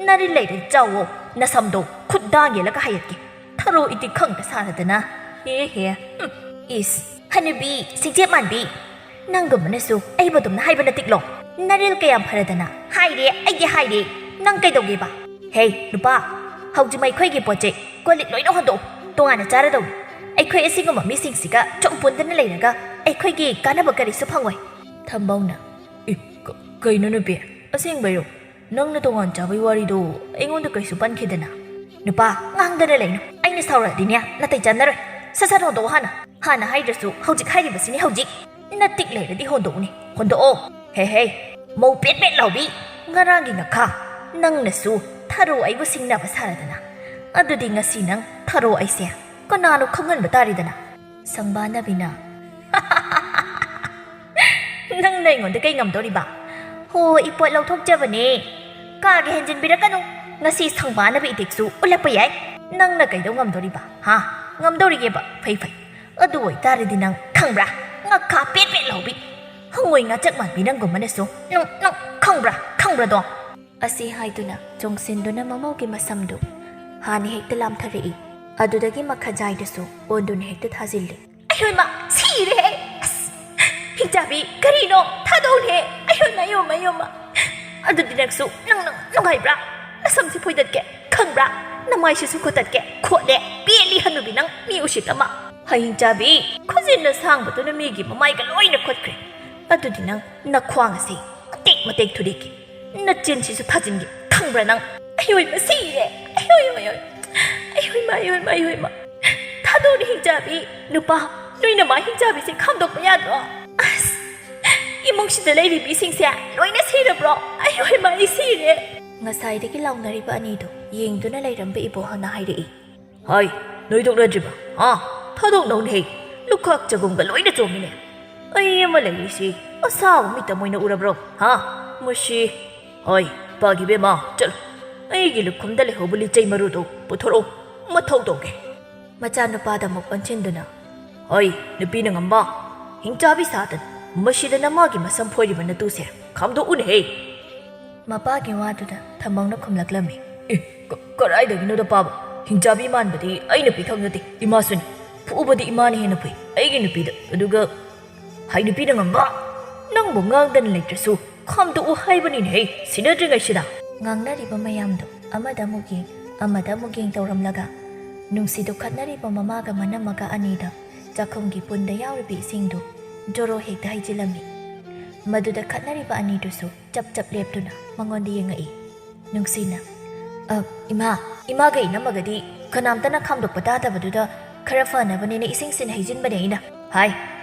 ꯅꯔꯤꯜ ꯂꯩꯔꯗꯤ ꯆꯥꯎꯋꯣ, ꯅꯁꯝꯗꯣ ꯈꯨꯠ ꯗꯥꯡ ꯌꯦꯜꯂꯒ ꯍꯥꯏꯔꯛꯀꯦ꯫ ꯊꯔꯣ ꯏꯇꯤꯛ ꯈꯪꯗ ꯁꯥꯔꯗꯅ꯫ ꯍꯦ ꯍꯦ꯫ ꯍꯨꯝ꯫ ꯏꯁ, ꯍꯅꯨꯕꯤ, ꯁꯤꯡꯆꯦꯞ ꯃꯥꯟꯕꯤ꯫ ꯅꯪꯒꯨꯝꯕꯅꯁꯨ ꯑꯩꯕꯨ ꯑꯗꯨꯝꯅ ꯍꯥꯏꯕ ꯅꯠꯇꯤꯛꯂꯣ? ꯅꯔꯤꯜ ꯀꯌꯥꯝ ꯐꯔꯗꯅ꯫ ꯍꯥꯏꯔꯦ, ꯑꯩꯗꯤ ꯍꯥꯏꯔꯦ꯫ ꯅꯪ ꯀꯩꯗꯧꯒꯦꯕ? ꯍꯦ, ꯅꯨꯄꯥ, ꯍꯧꯖꯤꯛ ꯑꯩꯈꯣꯏꯒꯤ ꯄꯣꯠ ꯆꯩ, ꯀꯣꯜ ꯂꯤꯛ ꯂꯣꯏꯅ ꯍꯣꯟꯗꯣꯛꯎ꯫ ꯇꯣꯉꯥꯟꯅ ꯆꯥꯔꯗꯧꯅꯤ꯫ ꯑꯩꯈꯣꯏ ꯑꯁꯤꯒꯨꯝꯕ ꯃꯤꯁꯤꯡꯁꯤꯒ ꯆꯣꯡꯄꯨꯟꯗꯅ ꯂꯩꯔꯒ ꯑꯩꯈꯣꯏꯒꯤ ꯀꯥꯟꯅꯕ ꯀꯔꯤꯁꯨ ꯐꯪꯉꯣꯏ꯫ ꯊꯝꯕꯧꯅ, "ꯏ, ꯀ-, ꯀꯩꯅꯣ ꯅꯨꯄꯤ? ꯑꯁꯦꯡꯕꯩꯔꯣ? ꯅꯪꯅ ꯇꯣꯉꯥꯟ ꯆꯥꯕꯩ ꯋꯥꯔꯤꯗꯣ ꯑꯩꯉꯣꯟꯗ ꯀꯩꯁꯨ ꯄꯟꯈꯤꯗꯅ?" ꯅꯨꯄꯥ, ꯉꯥꯡꯗꯅ ꯂꯩꯅꯨ꯫ ꯑꯩꯅ ꯁꯥꯎꯔꯛꯑꯗꯤꯅꯦ, ꯅꯥꯇꯩ ꯆꯥꯟꯅꯔꯣꯏ꯫ ꯁꯠ ꯁꯠ ꯍꯣꯟꯗꯣꯛꯑꯣ ꯍꯥꯟꯅ꯫ ꯍꯥꯟꯅ ꯍꯥꯏꯗ꯭ꯔꯁꯨ ꯍꯧꯖꯤꯛ ꯍꯥꯏꯔꯤꯕꯁꯤꯅꯤ ꯍꯧꯖꯤꯛ꯫ ꯅꯇꯤꯛ ꯂꯩꯔꯗꯤ ꯍꯣꯟꯗꯣꯛꯎꯅꯦ꯫ ꯍꯣꯟꯗꯣꯛꯑꯣ꯫ ꯍꯦ ꯍꯦ, ꯃꯧ ꯄꯦꯠ ꯄꯦꯠ ꯂꯥꯎꯕꯤ꯫ ꯉꯔꯥꯡꯒꯤ ꯉꯈꯥ ꯅꯪꯅꯁꯨ ꯊꯔꯣ ꯑꯩꯕꯨ ꯁꯤꯡꯅꯕ ꯁꯥꯔꯗꯅ꯫ ꯑꯗꯨꯗꯤ ꯉꯁꯤ ꯅꯪ ꯊꯔꯣ ꯑꯩꯁꯦ ꯀꯅꯥꯅꯣ ꯈꯪꯍꯟꯕ ꯇꯥꯔꯦꯗꯅ꯫ ꯁꯪꯕꯥꯅꯕꯤꯅ, "ꯅꯪꯅ ꯑꯩꯉꯣꯟꯗ ꯀꯩ ꯉꯝꯗꯣꯔꯤꯕ? ꯍꯣ, ꯏꯄꯣꯠ ꯂꯧꯊꯣꯛꯆꯕꯅꯦ꯫ ꯀꯥꯒꯦ ꯍꯦꯟꯖꯤꯟꯕꯤꯔꯛꯀꯅꯨ꯫ ꯉꯁꯤ ꯁꯪꯕꯥꯅꯕꯤ ꯏꯇꯤꯛꯁꯨ ꯎꯠꯂꯛꯄ ꯌꯥꯏ꯫ ꯅꯪꯅ ꯀꯩꯗꯧ ꯉꯝꯗꯣꯔꯤꯕ? ꯍꯥ? ꯉꯝꯗꯧꯔꯤꯒꯦꯕ? ꯐꯩ, ꯐꯩ꯫ ꯑꯗꯨ ꯑꯣꯏꯇꯥꯔꯗꯤ ꯅꯪ ꯈꯪꯕ꯭ꯔꯥ? ꯉꯛꯈꯥ ꯄꯦꯠ ꯄꯦꯠ ꯂꯥꯎꯕꯤ꯫ ꯍꯪꯉꯣꯏ ꯉꯥꯆꯛ ꯃꯥꯟꯕꯤ ꯅꯪꯒꯨꯝꯕꯅꯁꯨ꯫ ꯅꯪ, ꯅꯪ ꯈꯪꯕ꯭ꯔꯥ? ꯈꯪꯕ꯭ꯔꯥꯗꯣ?" ꯑꯁꯤ ꯍꯥꯏꯗꯨꯅ ꯆꯣꯡꯁꯤꯟꯗꯨꯅ ꯃꯃꯧꯒꯤ ꯃꯁꯝꯗꯨ ꯍꯥꯟꯅ ꯍꯦꯛꯇ ꯂꯥꯝꯊꯔꯛꯏ꯫ ꯑꯗꯨꯗꯒꯤ ꯃꯈꯥꯖꯥꯏꯗꯁꯨ ꯑꯣꯟꯗꯨꯅ ꯍꯦꯛꯇ ꯊꯥꯖꯤꯜꯂꯤ꯫ "ꯑꯌꯣꯏꯃ, ꯁꯤꯔꯦꯍꯦ! ꯑꯁ, ꯍꯤꯡꯆꯥꯕꯤ, ꯀꯔꯤꯅꯣ? ꯊꯥꯗꯧꯅꯦ! ꯑꯌꯣꯏꯃ, ꯑꯌꯣꯏꯃ, ꯑꯌꯣꯏꯃ! ꯑꯗꯨꯗꯤ ꯅꯪꯁꯨ, ꯅꯪ, ꯅꯪ ꯅꯨꯡꯉꯥꯏꯕ꯭ꯔꯥ? ꯅꯁꯝꯁꯤ ꯐꯣꯏꯗꯠꯀꯦ, ꯈꯪꯕ꯭ꯔꯥ? ꯅꯃꯥꯏꯁꯤꯁꯨ ꯈꯣꯠꯇꯠꯀꯦ, ꯈꯣꯠꯂꯦ! ꯄꯦꯜꯂꯤ ꯍꯅꯨꯕꯤ ꯅꯪ, ꯃꯤ ꯎꯁꯤꯠ ꯑꯃ! ꯍꯩ ꯍꯤꯡꯆꯥꯕꯤ, ꯈꯨꯖꯤꯟꯅ ꯁꯥꯡꯕꯗꯨꯅ ꯃꯤꯒꯤ ꯃꯃꯥꯏꯒ ꯂꯣꯏꯅ ꯈꯣꯠꯈ꯭ꯔꯦ꯫ ꯑꯗꯨꯗꯤ ꯅꯪ ꯅꯈ꯭ꯋꯥꯡ ꯑꯁꯤ ꯃꯇꯦꯛ ꯃꯇꯦꯛ ꯊꯨꯗꯦꯛꯀꯦ꯫ ꯅꯆꯤꯟꯁꯤꯁꯨ ꯊꯥꯖꯤꯟꯒꯦ, ꯈꯪꯕ꯭ꯔꯥ ꯅꯪ?" "ꯑꯌꯣꯏꯃ, ꯁꯤꯔꯦ! ꯑꯌꯣꯏ, ꯑꯌꯣꯏ, ꯑꯌꯣꯏ! ꯑꯌꯣꯏꯃ, ꯑꯌꯣꯏꯃ, ꯑꯌꯣꯏꯃ! ꯊꯥꯗꯣꯛꯑꯣꯅꯦ ꯍꯤꯡꯆꯥꯕꯤ! ꯅꯨꯄꯥ, ꯅꯣꯏ ꯅꯃꯥ ꯍꯤꯡꯆꯥꯕꯤꯁꯦ ꯈꯥꯝꯗꯣꯛꯄ ꯌꯥꯗ꯭ꯔꯣ? ꯑꯁ! ꯏꯃꯨꯡꯁꯤꯗ ꯂꯩꯔꯤ ꯃꯤꯁꯤꯡꯁꯦ ꯂꯣꯏꯅ ꯁꯤꯔꯕ꯭ꯔꯣ? ꯑꯌꯣꯏꯃ, ꯑꯩ ꯁꯤꯔꯦ!" ꯉꯁꯥꯏꯗꯒꯤ ꯂꯥꯎꯅꯔꯤꯕ ꯑꯅꯤꯗꯨ ꯌꯦꯡꯗꯨꯅ ꯂꯩꯔꯝꯕ ꯏꯕꯣꯍꯜꯅ ꯍꯥꯏꯔꯛꯏ꯫ "ꯍꯥꯏ, ꯅꯣꯏ ꯇꯣꯛꯅꯗ꯭ꯔꯤꯕ? ꯑꯥ, ꯊꯥꯗꯣꯛꯅꯧꯅꯦꯍꯦ! ꯂꯨꯈꯥꯛ ꯆꯒꯨꯝꯒ ꯂꯣꯏꯅ ꯆꯣꯡꯉꯤꯅꯦ!" ꯑꯩ ꯑꯃ ꯂꯩꯔꯤꯁꯤ ꯑꯁꯥꯎ ꯃꯤꯠꯇ ꯃꯣꯏꯅ ꯎꯔꯕ꯭ꯔꯣ? ꯍꯥ? ꯃꯁꯤ, ꯍꯣꯏ, ꯄꯥꯒꯤ ꯕꯦꯝꯃ, ꯆꯠꯂꯨ꯫ ꯑꯩꯒꯤ ꯂꯨꯈꯨꯝꯗ ꯂꯩꯍꯧꯕ ꯂꯤꯆꯩ ꯃꯔꯨꯗꯨ ꯄꯨꯊꯣꯔꯛꯎ꯫ ꯃꯊꯧ ꯇꯧꯒꯦ꯫ ꯃꯆꯥꯅꯨꯄꯥꯗ ꯑꯃꯨꯛ ꯑꯣꯟꯁꯤꯟꯗꯨꯅ, ꯍꯣꯏ, ꯅꯨꯄꯤꯅ ꯉꯝꯕ꯫ ꯍꯤꯡꯆꯥꯕꯤ ꯁꯥꯗꯅ ꯃꯁꯤꯗ ꯅꯃꯥꯒꯤ ꯃꯁꯝ ꯐꯣꯏꯔꯤꯕ ꯅꯇꯨꯁꯦ ꯈꯥꯝꯗꯣꯛꯎꯅꯦꯍꯦ꯫ ꯃꯄꯥꯒꯤ ꯋꯥꯗꯨꯗ ꯊꯝꯕꯧꯅ ꯈꯨꯝꯂꯛꯂꯝꯃꯤ꯫ ꯑꯦ, ꯀ-, ꯀꯗꯥꯏꯗꯒꯤꯅꯣꯗ ꯄꯥꯕ? ꯍꯤꯡꯆꯥꯕꯤ ꯃꯥꯟꯕꯗꯤ ꯑꯩ ꯅꯨꯄꯤꯈꯛ ꯅꯠꯇꯦ, ꯏꯃꯥꯁꯨꯅꯤ꯫ ꯐꯨꯕꯗꯤ ꯏꯃꯥꯅ ꯍꯦꯟꯅ ꯐꯨꯏ ꯑꯩꯒꯤ ꯅꯨꯄꯤꯗ꯫ ꯑꯗꯨꯒ ꯍꯥꯏ ꯅꯨꯄꯤꯅ ꯉꯝꯕ? ꯅꯪꯕꯨ ꯉꯥꯡꯗꯅ ꯂꯩꯇ꯭ꯔꯁꯨ ꯈꯥꯝꯗꯣꯛꯎ ꯍꯥꯏꯕꯅꯤꯅꯦꯍꯦ, ꯁꯤꯟꯅꯗ꯭ꯔꯤꯉꯩꯁꯤꯗ꯫ ꯉꯥꯡꯅꯔꯤꯕ ꯃꯌꯥꯝꯗꯣ ꯑꯃꯗ ꯑꯃꯨꯛ ꯌꯦꯡ, ꯑꯃꯗ ꯑꯃꯨꯛ ꯌꯦꯡ ꯇꯧꯔꯝꯂꯒ ꯅꯨꯡꯁꯤꯗꯨ ꯈꯠꯅꯔꯤꯕ ꯃꯃꯥꯒ ꯃꯅꯝꯃꯒ ꯑꯅꯤꯗ ꯆꯥꯛꯈꯨꯝꯒꯤ ꯄꯨꯟꯗ ꯌꯥꯎꯔꯤꯕ ꯏꯁꯤꯡꯗꯨ ꯖꯣꯔꯣ ꯍꯦꯛꯇ ꯍꯩꯖꯤꯜꯂꯝꯃꯤ꯫ ꯃꯗꯨꯗ ꯈꯠꯅꯔꯤꯕ ꯑꯅꯤꯗꯨꯁꯨ ꯆꯞ ꯆꯞ ꯂꯦꯞꯇꯨꯅ ꯃꯉꯣꯟꯗ ꯌꯦꯡꯉꯛꯏ꯫ ꯅꯨꯡꯁꯤꯅ, "ꯑ, ꯏꯃꯥ, ꯏꯃꯥꯒ ꯏꯅꯝꯃꯒꯗꯤ ꯀꯅꯥꯝꯇꯅ ꯈꯥꯝꯗꯣꯛꯄ ꯇꯥꯗꯕꯗꯨꯗ ꯈꯔ ꯐꯅꯕꯅꯦꯅ ꯏꯁꯤꯡꯁꯤꯅ ꯍꯩꯖꯤꯟꯕꯅꯦ ꯑꯩꯅ꯫" "ꯍꯥꯏ,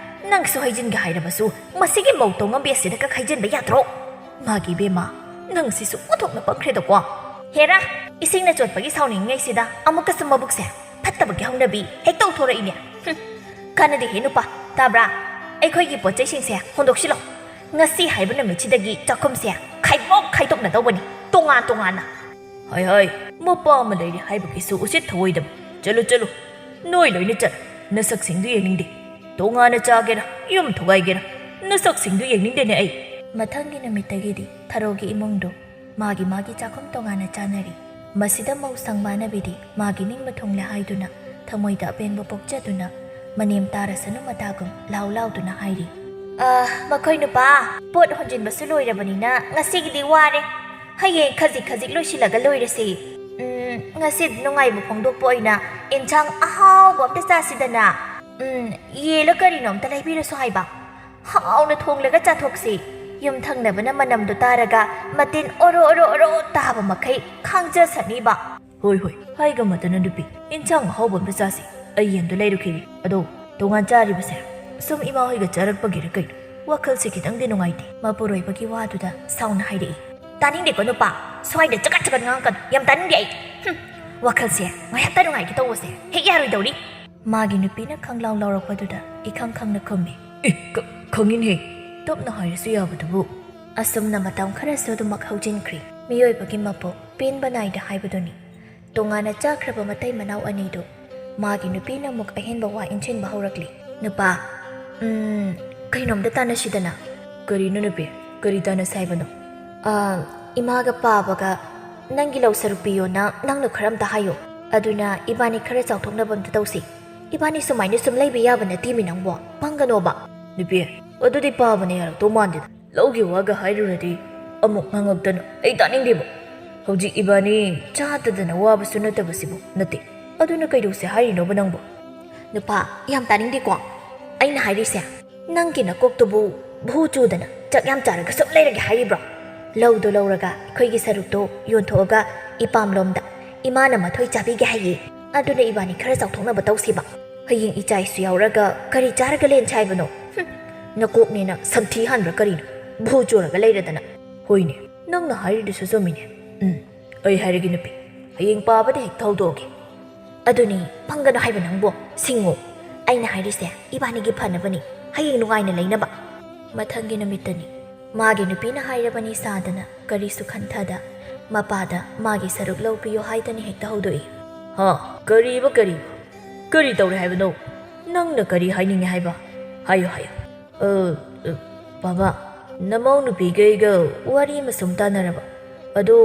ꯅꯪꯁꯨ ꯍꯩꯖꯤꯟꯒꯦ ꯍꯥꯏꯔꯕꯁꯨ ꯃꯁꯤꯒꯤ ꯃꯧ ꯇꯣꯉꯝꯕꯤ ꯑꯁꯤꯗ ꯈꯛ ꯍꯩꯖꯤꯟꯕ ꯌꯥꯗ꯭ꯔꯣ?" "ꯃꯥꯒꯤ ꯏꯕꯦꯝꯃ, ꯅꯪꯁꯤꯁꯨ ꯑꯣꯟꯊꯣꯛꯅ ꯄꯪꯈ꯭ꯔꯦꯗꯀꯣ꯫" "ꯍꯦꯔꯥ, ꯏꯁꯤꯡꯅ ꯆꯣꯠꯄꯒꯤ ꯁꯥꯎꯅꯤꯡꯉꯤꯉꯩꯁꯤꯗ ꯑꯃꯨꯛꯀꯁꯨ ꯃꯕꯨꯛꯁꯦ ꯐꯠꯇꯕꯒꯤ ꯍꯧꯅꯕꯤ ꯍꯦꯛ ꯇꯧꯊꯣꯔꯛꯏꯅꯦ꯫ ꯍꯨꯝ, ꯀꯥꯟꯅꯗꯦꯍꯦ ꯅꯨꯄꯥ, ꯇꯥꯕ꯭ꯔꯥ? ꯑꯩꯈꯣꯏꯒꯤ ꯄꯣꯠ ꯆꯩꯁꯤꯡꯁꯦ ꯍꯣꯟꯗꯣꯛꯁꯤꯜꯂꯣ꯫ ꯉꯁꯤ ꯍꯥꯏꯕ ꯅꯨꯃꯤꯠꯁꯤꯗꯒꯤ ꯆꯥꯛꯈꯨꯝꯁꯦ ꯈꯥꯏꯗꯣꯛ ꯈꯥꯏꯗꯣꯛꯅꯗꯧꯕꯅꯤ, ꯇꯣꯉꯥꯟ ꯇꯣꯉꯥꯟꯅ꯫" "ꯍꯣꯏ, ꯍꯣꯏ, ꯃꯄꯥ ꯑꯃ ꯂꯩꯔꯤ ꯍꯥꯏꯕꯒꯤꯁꯨ ꯎꯁꯤꯠ ꯊꯑꯣꯏꯗꯕ꯫ ꯆꯠꯂꯨ, ꯆꯠꯂꯨ, ꯅꯣꯏ ꯂꯣꯏꯅ ꯆꯠꯂꯨ꯫ ꯅꯁꯛꯁꯤꯡꯗꯨ ꯌꯦꯡꯅꯤꯡꯗꯦ꯫ ꯇꯣꯉꯥꯟꯅ ꯆꯥꯒꯦꯔꯥ, ꯌꯨꯝ ꯊꯨꯒꯥꯏꯒꯦꯔꯥ, ꯅꯁꯛꯁꯤꯡꯗꯨ ꯌꯦꯡꯅꯤꯡꯗꯦꯅꯦ ꯑꯩ꯫" ꯃꯊꯪꯒꯤ ꯅꯨꯃꯤꯠꯇꯒꯤꯗꯤ ꯊꯔꯣꯒꯤ ꯏꯃꯨꯡꯗꯨ ꯃꯥꯒꯤ ꯃꯥꯒꯤ ꯆꯥꯛꯈꯨꯝ ꯇꯣꯉꯥꯟꯅ ꯆꯥꯅꯔꯤ꯫ ꯃꯁꯤꯗ ꯃꯧ ꯁꯪꯕꯥꯅꯕꯤꯗꯤ ꯃꯥꯒꯤ ꯅꯤꯡꯕ ꯊꯨꯡꯂꯦ ꯍꯥꯏꯗꯨꯅ ꯊꯃꯣꯏꯗ ꯑꯄꯦꯟꯕ ꯄꯣꯛꯆꯗꯨꯅ ꯃꯅꯦꯝ ꯇꯥꯔꯁꯅꯨ ꯃꯇꯥꯒꯨꯝ ꯂꯥꯎ ꯂꯥꯎꯗꯨꯅ ꯍꯥꯏꯔꯤ꯫ "ꯑ, ꯃꯈꯣꯏ ꯅꯨꯄꯥ, ꯄꯣꯠ ꯍꯣꯟꯖꯤꯟꯕꯁꯨ ꯂꯣꯏꯔꯕꯅꯤꯅ ꯉꯁꯤꯒꯤꯗꯤ ꯋꯥꯔꯦ꯫ ꯍꯌꯦꯡ ꯈꯖꯤꯛ ꯈꯖꯤꯛ ꯂꯣꯏꯁꯤꯜꯂꯒ ꯂꯣꯏꯔꯁꯤ꯫ ꯎꯝ, ꯉꯁꯤ ꯅꯨꯡꯉꯥꯏꯕ ꯐꯣꯡꯗꯣꯛꯄ ꯑꯣꯏꯅ ꯏꯟꯁꯥꯡ ꯑꯍꯥꯎꯕ ꯑꯝꯇ ꯆꯥꯁꯤꯗꯅ꯫ ꯎꯝ, ꯌꯦꯜꯂ ꯀꯔꯤꯅꯣ ꯑꯝꯇ ꯂꯩꯕꯤꯔꯁꯨ ꯍꯥꯏꯕ꯫ ꯍꯥꯎꯅ ꯊꯣꯡꯂꯒ ꯆꯥꯊꯣꯛꯁꯤ꯫ ꯌꯨꯝ ꯊꯪꯅꯕꯅ ꯃꯅꯝꯗꯣ ꯇꯥꯔꯒ ꯃꯇꯤꯟ ꯑꯣꯔꯣ ꯑꯣꯔꯣ ꯑꯣꯔꯣ ꯇꯥꯕ ꯃꯈꯩ ꯈꯥꯡꯖꯁꯅꯤꯕ꯫" "ꯍꯣꯏ, ꯍꯣꯏ, ꯍꯥꯏꯒ ꯃꯇꯅ ꯅꯨꯄꯤ, ꯏꯟꯁꯥꯡ ꯑꯍꯥꯎꯕ ꯑꯝꯇ ꯆꯥꯁꯤ꯫ ꯑꯩ ꯌꯦꯟꯗꯣ ꯂꯩꯔꯨꯈꯤꯒꯦ꯫ ꯑꯗꯣ ꯇꯣꯉꯥꯟ ꯆꯥꯔꯤꯕꯁꯦ ꯁꯨꯝ ꯏꯃꯥ ꯍꯣꯏꯒ ꯆꯥꯔꯛꯄꯒꯤꯔ ꯀꯩꯅꯣ, ꯋꯥꯈꯜꯁꯦ ꯈꯤꯇꯪꯗꯤ ꯅꯨꯡꯉꯥꯏꯇꯦ꯫" ꯃꯄꯨꯔꯣꯏꯕꯒꯤ ꯋꯥꯗꯨꯗ ꯁꯥꯎꯅ ꯍꯥꯏꯔꯛꯏ꯫ "ꯇꯥꯅꯤꯡꯗꯦꯀꯣ ꯅꯨꯄꯥ, ꯁ꯭ꯋꯥꯏꯗ ꯆꯒꯠ ꯆꯒꯠ ꯉꯥꯡꯉꯛꯀꯅꯨ, ꯌꯥꯝ ꯇꯥꯅꯤꯡꯗꯦ ꯑꯩ꯫ ꯍꯨꯝ, ꯋꯥꯈꯜꯁꯦ ꯉꯥꯏꯍꯥꯛꯇ ꯅꯨꯡꯉꯥꯏꯒꯦ ꯇꯧꯕꯁꯦ ꯍꯦꯛ ꯌꯥꯔꯣꯏꯗꯧꯔꯤ꯫" ꯃꯥꯒꯤ ꯅꯨꯄꯤꯅ ꯈꯪꯂꯥꯎ ꯂꯥꯎꯔꯛꯄꯗꯨꯗ ꯏꯈꯪ ꯈꯪꯅ ꯈꯨꯝꯃꯤ꯫ "ꯑꯦ, ꯀ-, ꯈꯪꯉꯤꯅꯦ, ꯇꯞꯅ ꯍꯥꯏꯔꯁꯨ ꯌꯥꯕꯗꯨꯕꯨ꯫ ꯑꯁꯨꯝꯅ ꯃꯇꯝ ꯈꯔꯁꯨ ꯑꯗꯨꯃꯛ ꯍꯧꯖꯤꯟꯈ꯭ꯔꯤ꯫ ꯃꯤꯑꯣꯏꯕꯒꯤ ꯃꯄꯣꯛ ꯄꯦꯟꯕ ꯅꯥꯏꯗꯦ ꯍꯥꯏꯕꯗꯨꯅꯤ꯫ ꯇꯣꯉꯥꯟꯅ ꯆꯥꯈ꯭ꯔꯕ ꯃꯇꯩ ꯃꯅꯥꯎ ꯑꯅꯤꯗꯨ ꯃꯥꯒꯤ ꯅꯨꯄꯤꯅ ꯑꯃꯨꯛ ꯑꯍꯦꯟꯕ ꯋꯥ ꯏꯟꯁꯤꯟꯕ ꯍꯧꯔꯛꯂꯤ꯫ "ꯅꯨꯄꯥ, ꯎꯝ, ꯀꯩꯅꯣꯝꯗ ꯇꯥꯟꯅꯁꯤꯗꯅ?" "ꯀꯔꯤꯅꯣ ꯅꯨꯄꯤ? ꯀꯔꯤ ꯇꯥꯟꯅꯁꯤ ꯍꯥꯏꯕꯅꯣ?" "ꯑ, ꯏꯃꯥꯒ ꯄꯥꯕꯒ ꯅꯪꯒꯤ ꯂꯧ ꯁꯔꯨꯛ ꯄꯤꯌꯣꯅ ꯅꯪꯅ ꯈꯔ ꯑꯝꯇ ꯍꯥꯏꯌꯣ꯫ ꯑꯗꯨꯅ ꯏꯕꯥꯅꯤ ꯈꯔ ꯆꯥꯎꯊꯣꯛꯅꯕ ꯑꯝꯇ ꯇꯧꯁꯤ꯫ ꯏꯕꯥꯅꯤ ꯁꯨꯃꯥꯏꯅ ꯁꯨꯝ ꯂꯩꯕ ꯌꯥꯕ ꯅꯠꯇꯦꯃꯤ ꯅꯪꯕꯣ꯫ ꯄꯪꯒꯅꯣꯕ꯫" "ꯅꯨꯄꯤ, ꯑꯗꯨꯗꯤ ꯄꯥꯕꯅ ꯌꯥꯔꯛꯇꯧ ꯃꯥꯟꯗꯦꯗ꯫ ꯂꯧꯒꯤ ꯋꯥꯒ ꯍꯥꯏꯔꯨꯔꯗꯤ ꯑꯃꯨꯛ ꯉꯥꯡꯉꯛꯇꯅ꯫ ꯑꯩ ꯇꯥꯅꯤꯡꯗꯦꯕ꯫ ꯍꯧꯖꯤꯛ ꯏꯕꯥꯅꯤ ꯆꯥꯗꯗꯅ ꯋꯥꯕꯁꯨ ꯅꯠꯇꯕꯁꯤꯕꯨ ꯅꯠꯇꯦ꯫ ꯑꯗꯨꯅ ꯀꯩꯗꯧꯁꯦ ꯍꯥꯏꯔꯤꯅꯣꯕ ꯅꯪꯕꯨ?" "ꯅꯨꯄꯥ, ꯌꯥꯝ ꯇꯥꯅꯤꯡꯗꯦꯀꯣ꯫ ꯑꯩꯅ ꯍꯥꯏꯔꯤꯁꯦ, ꯅꯪꯒꯤ ꯅꯀꯣꯛꯇꯨꯕꯨ ꯚꯨ ꯆꯨꯗꯅ ꯆꯥꯛ ꯌꯥꯝ ꯆꯥꯔꯒ ꯁꯨꯝ ꯂꯩꯔꯒꯦ ꯍꯥꯏꯔꯤꯕ꯭ꯔꯣ? ꯂꯧꯗꯣ ꯂꯧꯔꯒ ꯑꯩꯈꯣꯏꯒꯤ ꯁꯔꯨꯛꯇꯣ ꯌꯣꯟꯊꯣꯛꯑꯒ ꯏꯄꯥꯝꯂꯣꯝꯗ ꯏꯃꯥꯅ ꯃꯊꯣꯏ ꯆꯥꯕꯤꯒꯦ ꯍꯥꯏꯌꯦ꯫ ꯑꯗꯨꯅ ꯏꯕꯥꯅꯤ ꯈꯔ ꯆꯥꯎꯊꯣꯛꯅꯕ ꯇꯧꯁꯤꯕ꯫ ꯍꯌꯦꯡ ꯏꯆꯥ ꯏꯁꯨ ꯌꯥꯎꯔꯒ ꯀꯔꯤ ꯆꯥꯔꯒ ꯂꯦꯟꯁꯦ ꯍꯥꯏꯕꯅꯣ? ꯍꯨꯝ, ꯅꯀꯣꯛꯅꯦꯅ ꯁꯟꯊꯤ ꯍꯥꯟꯕ꯭ꯔꯥ ꯀꯔꯤꯅꯣ? ꯚꯨ ꯆꯨꯔꯒ ꯂꯩꯔꯗꯅ꯫" "ꯍꯣꯏꯅꯦ, ꯅꯪꯅ ꯍꯥꯏꯔꯤꯗꯨꯁꯨ ꯆꯨꯝꯃꯤꯅꯦ꯫ ꯎꯝ, ꯑꯩ ꯍꯥꯏꯔꯒꯦ ꯅꯨꯄꯤ, ꯍꯌꯦꯡ ꯄꯥꯕꯗ ꯍꯦꯛ ꯊꯧꯗꯣꯛꯑꯒꯦ꯫" "ꯑꯗꯨꯅꯤ, ꯄꯪꯒꯅꯨ ꯍꯥꯏꯕ ꯅꯪꯕꯨ꯫ ꯁꯤꯡꯉꯨ꯫ ꯑꯩꯅ ꯍꯥꯏꯔꯤꯁꯦ ꯏꯕꯥꯅꯤꯒꯤ ꯐꯅꯕꯅꯤ, ꯍꯌꯦꯡ ꯅꯨꯡꯉꯥꯏꯅ ꯂꯩꯅꯕ꯫" ꯃꯊꯪꯒꯤ ꯅꯨꯃꯤꯠꯇꯅꯤ꯫ ꯃꯥꯒꯤ ꯅꯨꯄꯤꯅ ꯍꯥꯏꯔꯕꯅꯤ ꯁꯥꯗꯅ ꯀꯔꯤꯁꯨ ꯈꯟꯊꯗ ꯃꯄꯥꯗ ꯃꯥꯒꯤ ꯁꯔꯨꯛ ꯂꯧꯕꯤꯌꯣ ꯍꯥꯏꯗꯅ ꯍꯦꯛꯇ ꯍꯧꯗꯣꯛꯏ꯫ "ꯍꯥ? ꯀꯔꯤꯕ ꯀꯔꯤꯕ? ꯀꯔꯤ ꯇꯧꯔꯦ ꯍꯥꯏꯕꯅꯣ? ꯅꯪꯅ ꯀꯔꯤ ꯍꯥꯏꯅꯤꯡꯉꯦ ꯍꯥꯏꯕ? ꯍꯥꯏꯌꯨ, ꯍꯥꯏꯌꯨ꯫" "ꯑ, ꯑ, ꯕꯥꯕꯥ, ꯅꯃꯧ ꯅꯨꯄꯤꯒ ꯑꯩꯒ ꯋꯥꯔꯤ ꯑꯃ ꯁꯨꯝ ꯇꯥꯟꯅꯔꯕ꯫ ꯑꯗꯣ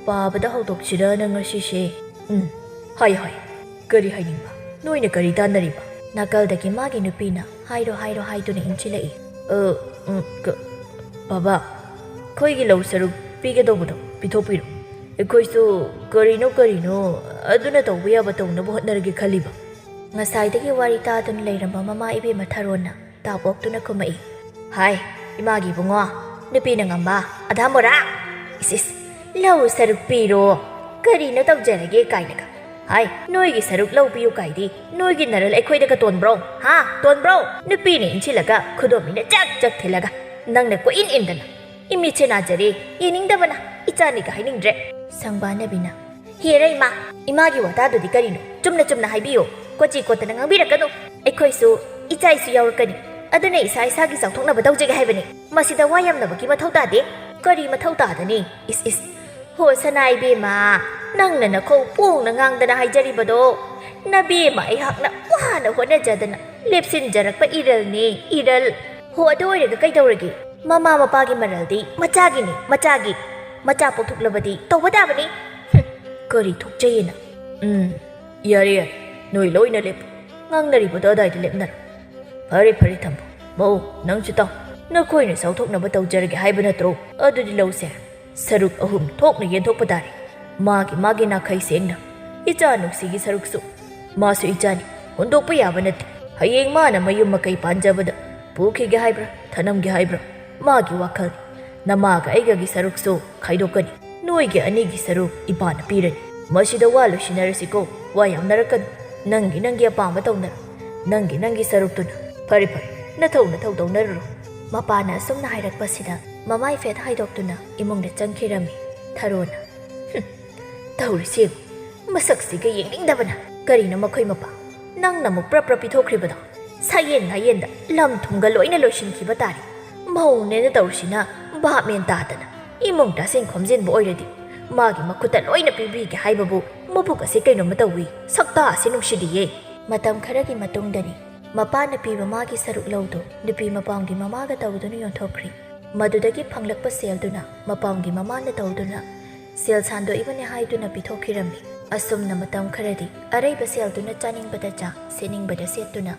ꯄꯥꯕꯗ ꯍꯧꯗꯣꯛꯁꯤꯔꯅ ꯉꯁꯤꯁꯦ꯫" "ꯎꯝ, ꯍꯥꯏꯌꯨ, ꯍꯥꯏꯌꯨ꯫ ꯀꯔꯤ ꯍꯥꯏꯅꯤꯡꯕ? ꯅꯣꯏꯅ ꯀꯔꯤ ꯇꯥꯟꯅꯔꯤꯕ?" ꯅꯥꯀꯜꯗꯒꯤ ꯃꯥꯒꯤ ꯅꯨꯄꯤꯅ "ꯍꯥꯏꯔꯣ, ꯍꯥꯏꯔꯣ" ꯍꯥꯏꯗꯨꯅ ꯏꯟꯁꯤꯜꯂꯛꯏ꯫ "ꯑ, ꯎꯝ, ꯀ-, ꯕꯥꯕꯥ, ꯑꯩꯈꯣꯏꯒꯤ ꯂꯧ ꯁꯔꯨꯛ ꯄꯤꯒꯗꯧꯕꯗꯣ ꯄꯤꯊꯣꯛꯄꯤꯔꯣ꯫ ꯑꯩꯈꯣꯏꯁꯨ ꯀꯔꯤꯅꯣ ꯀꯔꯤꯅꯣ ꯑꯗꯨꯅ ꯇꯧꯕ ꯌꯥꯕ ꯇꯧꯅꯕ ꯍꯣꯠꯅꯔꯒꯦ ꯈꯜꯂꯤꯕ꯫" ꯉꯁꯥꯏꯗꯒꯤ ꯋꯥꯔꯤ ꯇꯥꯗꯨꯅ ꯂꯩꯔꯝꯕ ꯃꯃꯥ ꯏꯕꯦꯝꯃ ꯊꯥꯔꯣꯟꯅ ꯇꯥꯞ ꯑꯣꯛꯇꯨꯅ ꯈꯨꯝꯃꯛꯏ꯫ "ꯍꯥꯏ, ꯏꯃꯥꯒꯤ ꯏꯕꯨꯡꯉꯣ, ꯅꯨꯄꯤꯅ ꯉꯝꯕ ꯑꯙꯥ ꯃꯣꯔꯥ꯫ ꯏꯁ, ꯏꯁ, ꯂꯧ ꯁꯔꯨꯛ ꯄꯤꯔꯣ, ꯀꯔꯤꯅꯣ ꯇꯧꯖꯔꯒꯦ ꯀꯥꯏꯅꯒ꯫ ꯍꯥꯏ, ꯅꯣꯏꯒꯤ ꯁꯔꯨꯛ ꯂꯧ ꯄꯤꯌꯨ ꯀꯥꯏꯗꯤ, ꯅꯣꯏꯒꯤ ꯅꯔꯜ ꯑꯩꯈꯣꯏꯗꯒ ꯇꯣꯟꯕ꯭ꯔꯣ? ꯍꯥ, ꯇꯣꯟꯕ꯭ꯔꯣ? ꯅꯨꯄꯤꯅ ꯏꯟꯁꯤꯜꯂꯒ ꯈꯨꯗꯣꯝꯕꯤꯅ ꯆꯛ ꯆꯛ ꯊꯤꯜꯂꯒ, ꯅꯪꯅ ꯀꯣꯏꯏꯟ ꯏꯟꯗꯅ, ꯏꯃꯤꯠꯁꯦ ꯅꯥꯖꯔꯦ, ꯌꯦꯡꯅꯤꯡꯗꯕꯅ, ꯏꯆꯥꯅꯤꯒ ꯍꯥꯏꯅꯤꯡꯗ꯭ꯔꯦ꯫" ꯁꯪꯕꯥꯅꯕꯤꯅ, "ꯍꯦꯔ ꯏꯃꯥ, ꯏꯃꯥꯒꯤ ꯋꯥꯇꯥꯗꯨꯗꯤ ꯀꯔꯤꯅꯣ? ꯆꯨꯝꯅ ꯆꯨꯝꯅ ꯍꯥꯏꯕꯤꯌꯨ, ꯀꯣꯆꯤ ꯀꯣꯠꯇꯅ ꯉꯥꯡꯕꯤꯔꯛꯀꯅꯨ꯫ ꯑꯩꯈꯣꯏꯁꯨ ꯏꯆꯥ ꯏꯁꯨ ꯌꯥꯎꯔꯛꯀꯅꯤ, ꯑꯗꯨꯅ ꯏꯁꯥ ꯏꯁꯥꯒꯤ ꯆꯥꯎꯊꯣꯛꯅꯕ ꯇꯧꯖꯒꯦ ꯍꯥꯏꯕꯅꯤ꯫ ꯃꯁꯤꯗ ꯋꯥ ꯌꯥꯝꯅꯕꯒꯤ ꯃꯊꯧ ꯇꯥꯗꯦ꯫ ꯀꯔꯤ ꯃꯊꯧ ꯇꯥꯗꯅꯤ? ꯏꯁ ꯏꯁ꯫ ꯍꯣ ꯁꯅꯥ ꯏꯕꯦꯝꯃ, ꯅꯪꯅ ꯅꯈꯧ ꯄꯣꯡꯅ ꯉꯥꯡꯗꯅ ꯍꯥꯏꯖꯔꯤꯕꯗꯣ꯫ ꯅꯕꯦꯝꯃ ꯑꯩꯍꯥꯛꯅ ꯋꯥꯅ ꯍꯣꯠꯅꯖꯗꯅ ꯂꯦꯞꯁꯤꯟꯖꯔꯛꯄ ꯏꯔꯜꯅꯤ, ꯏꯔꯜ꯫ ꯍꯣ ꯑꯗꯨ ꯑꯣꯏꯔꯒ ꯀꯩꯗꯧꯔꯒꯦ? ꯃꯃꯥ ꯃꯄꯥꯒꯤ ꯃꯔꯜꯗꯤ ꯃꯆꯥꯒꯤꯅꯤ, ꯃꯆꯥꯒꯤ꯫ ꯃꯆꯥ ꯄꯣꯛꯊꯣꯛꯂꯕꯗꯤ ꯇꯧꯕ ꯇꯥꯕꯅꯤ꯫ ꯍꯨꯝ, ꯀꯔꯤ ꯊꯣꯛꯆꯩꯌꯦꯅ? ꯎꯝ, ꯌꯥꯔꯦ ꯌꯥꯔꯦ, ꯅꯣꯏ ꯂꯣꯏꯅ ꯂꯦꯞꯄꯨ꯫ ꯉꯥꯡꯅꯔꯤꯕꯗꯣ ꯑꯗꯥꯏꯗ ꯂꯦꯞꯅꯔꯣ꯫ ꯐꯔꯦ ꯐꯔꯦ ꯊꯝꯕ꯫ ꯃꯧ, ꯅꯪꯁꯨ ꯇꯥꯎ꯫ ꯅꯈꯣꯏꯅ ꯆꯥꯎꯊꯣꯛꯅꯕ ꯇꯧꯖꯔꯒꯦ ꯍꯥꯏꯕ ꯅꯠꯇ꯭ꯔꯣ? ꯑꯗꯨꯗꯤ ꯂꯧꯁꯦ꯫ ꯁꯔꯨꯛ ꯑꯍꯨꯝ ꯊꯣꯛꯅ ꯌꯦꯟꯊꯣꯛꯄ ꯇꯥꯔꯦ꯫ ꯃꯥꯒꯤ ꯃꯥꯒꯤ ꯅꯥꯈꯩ ꯁꯦꯡꯅ꯫ ꯏꯆꯥ ꯅꯨꯡꯁꯤꯒꯤ ꯁꯔꯨꯛꯁꯨ꯫ ꯃꯥꯁꯨ ꯏꯆꯥꯅꯤ꯫ ꯍꯨꯟꯗꯣꯛꯄ ꯌꯥꯕ ꯅꯠꯇꯦ꯫ ꯍꯌꯦꯡ ꯃꯥꯅ ꯃꯌꯨꯝ ꯃꯀꯩ ꯄꯥꯟꯖꯕꯗ ꯄꯨꯈꯤꯒꯦ ꯍꯥꯏꯕ꯭ꯔꯥ, ꯊꯅꯝꯒꯦ ꯍꯥꯏꯕ꯭ꯔꯥ, ꯃꯥꯒꯤ ꯋꯥꯈꯜꯅꯤ꯫ ꯅꯃꯥꯒ ꯑꯩꯒꯒꯤ ꯁꯔꯨꯛꯁꯨ ꯈꯥꯏꯗꯣꯛꯀꯅꯤ꯫ ꯅꯣꯏꯒꯤ ꯑꯅꯤꯒꯤ ꯁꯔꯨꯛ ꯏꯄꯥꯅ ꯄꯤꯔꯅꯤ꯫ ꯃꯁꯤꯗ ꯋꯥ ꯂꯣꯏꯁꯤꯟꯅꯔꯁꯤꯀꯣ꯫ ꯋꯥ ꯌꯥꯝꯅꯔꯛꯀꯅꯨ꯫ ꯅꯪꯒꯤ ꯅꯪꯒꯤ ꯑꯄꯥꯝꯕ ꯇꯧꯅꯔꯣ꯫ ꯅꯪꯒꯤ ꯅꯪꯒꯤ ꯁꯔꯨꯛꯇꯨꯅ꯫ ꯐꯔꯦ ꯐꯔꯦ, ꯅꯊꯧ ꯅꯊꯧ ꯇꯧꯅꯔꯨꯔꯣ꯫ ꯃꯄꯥꯅ ꯑꯁꯨꯝꯅ ꯍꯥꯏꯔꯛꯄꯁꯤꯗ ꯃꯃꯥꯏ ꯐꯦꯠ ꯍꯥꯏꯗꯣꯛꯇꯨꯅ ꯏꯃꯨꯡꯗ ꯆꯪꯈꯤꯔꯝꯃꯤ ꯊꯔꯣꯅ꯫ ꯍꯨꯝ, ꯇꯧꯔꯤꯁꯤ ꯌꯦꯡꯉꯨ꯫ ꯃꯁꯛꯁꯤꯒ ꯌꯦꯡꯅꯤꯡꯗꯕꯅ꯫ ꯀꯔꯤꯅꯣ ꯃꯈꯣꯏ ꯃꯄꯥ? ꯅꯪꯅ ꯑꯃꯨꯛ ꯄ꯭ꯔꯞ ꯄ꯭ꯔꯞ ꯄꯤꯊꯣꯛꯈ꯭ꯔꯤꯕꯗꯣ? ꯁꯌꯦꯟ ꯉꯥꯌꯦꯟꯗ ꯂꯝ ꯊꯨꯝꯒ ꯂꯣꯏꯅ ꯂꯣꯏꯁꯤꯟꯈꯤꯕ ꯇꯥꯔꯦ꯫ ꯃꯧꯅꯦꯅ ꯇꯧꯔꯤꯁꯤꯅ ꯚꯥꯞ ꯃꯦꯟ ꯇꯥꯗꯅ꯫ ꯏꯃꯨꯡ ꯇꯥꯁꯤꯟ ꯈꯣꯝꯖꯤꯟꯕ ꯑꯣꯏꯔꯗꯤ ꯃꯥꯒꯤ ꯃꯈꯨꯠꯇ ꯂꯣꯏꯅ ꯄꯤꯕꯤꯒꯦ ꯍꯥꯏꯕꯕꯨ ꯃꯕꯨꯛ ꯑꯁꯤ ꯀꯩꯅꯣꯝꯃ ꯇꯧꯏ꯫ ꯁꯛꯇꯥ ꯑꯁꯤ ꯅꯨꯡꯁꯤꯗꯤꯌꯦ꯫ ꯃꯇꯝ ꯈꯔꯒꯤ ꯃꯇꯨꯡꯗꯅꯤ꯫ ꯃꯄꯥꯅ ꯄꯤꯕ ꯃꯥꯒꯤ ꯁꯔꯨꯛ ꯂꯧꯗꯨ ꯅꯨꯄꯤ ꯃꯄꯥꯝꯒꯤ ꯃꯃꯥꯒ ꯇꯧꯗꯨꯅ ꯌꯣꯟꯊꯣꯛꯈ꯭ꯔꯤ꯫ ꯃꯗꯨꯗꯒꯤ ꯐꯪꯂꯛꯄ ꯁꯦꯜꯗꯨꯅ ꯃꯄꯥꯝꯒꯤ ꯃꯃꯥꯅ ꯇꯧꯗꯨꯅ ꯁꯦꯜ ꯁꯥꯟꯗꯣꯛꯏꯕꯅꯤ ꯍꯥꯏꯗꯨꯅ ꯄꯤꯊꯣꯛꯈꯤꯔꯝꯃꯤ꯫ ꯑꯁꯨꯝꯅ ꯃꯇꯝ ꯈꯔꯗꯤ ꯑꯔꯩꯕ ꯁꯦꯜꯗꯨꯅ ꯆꯥꯅꯤꯡꯕꯗ ꯆꯥ, ꯁꯦꯠꯅꯤꯡꯕꯗ ꯁꯦꯠꯇꯨꯅ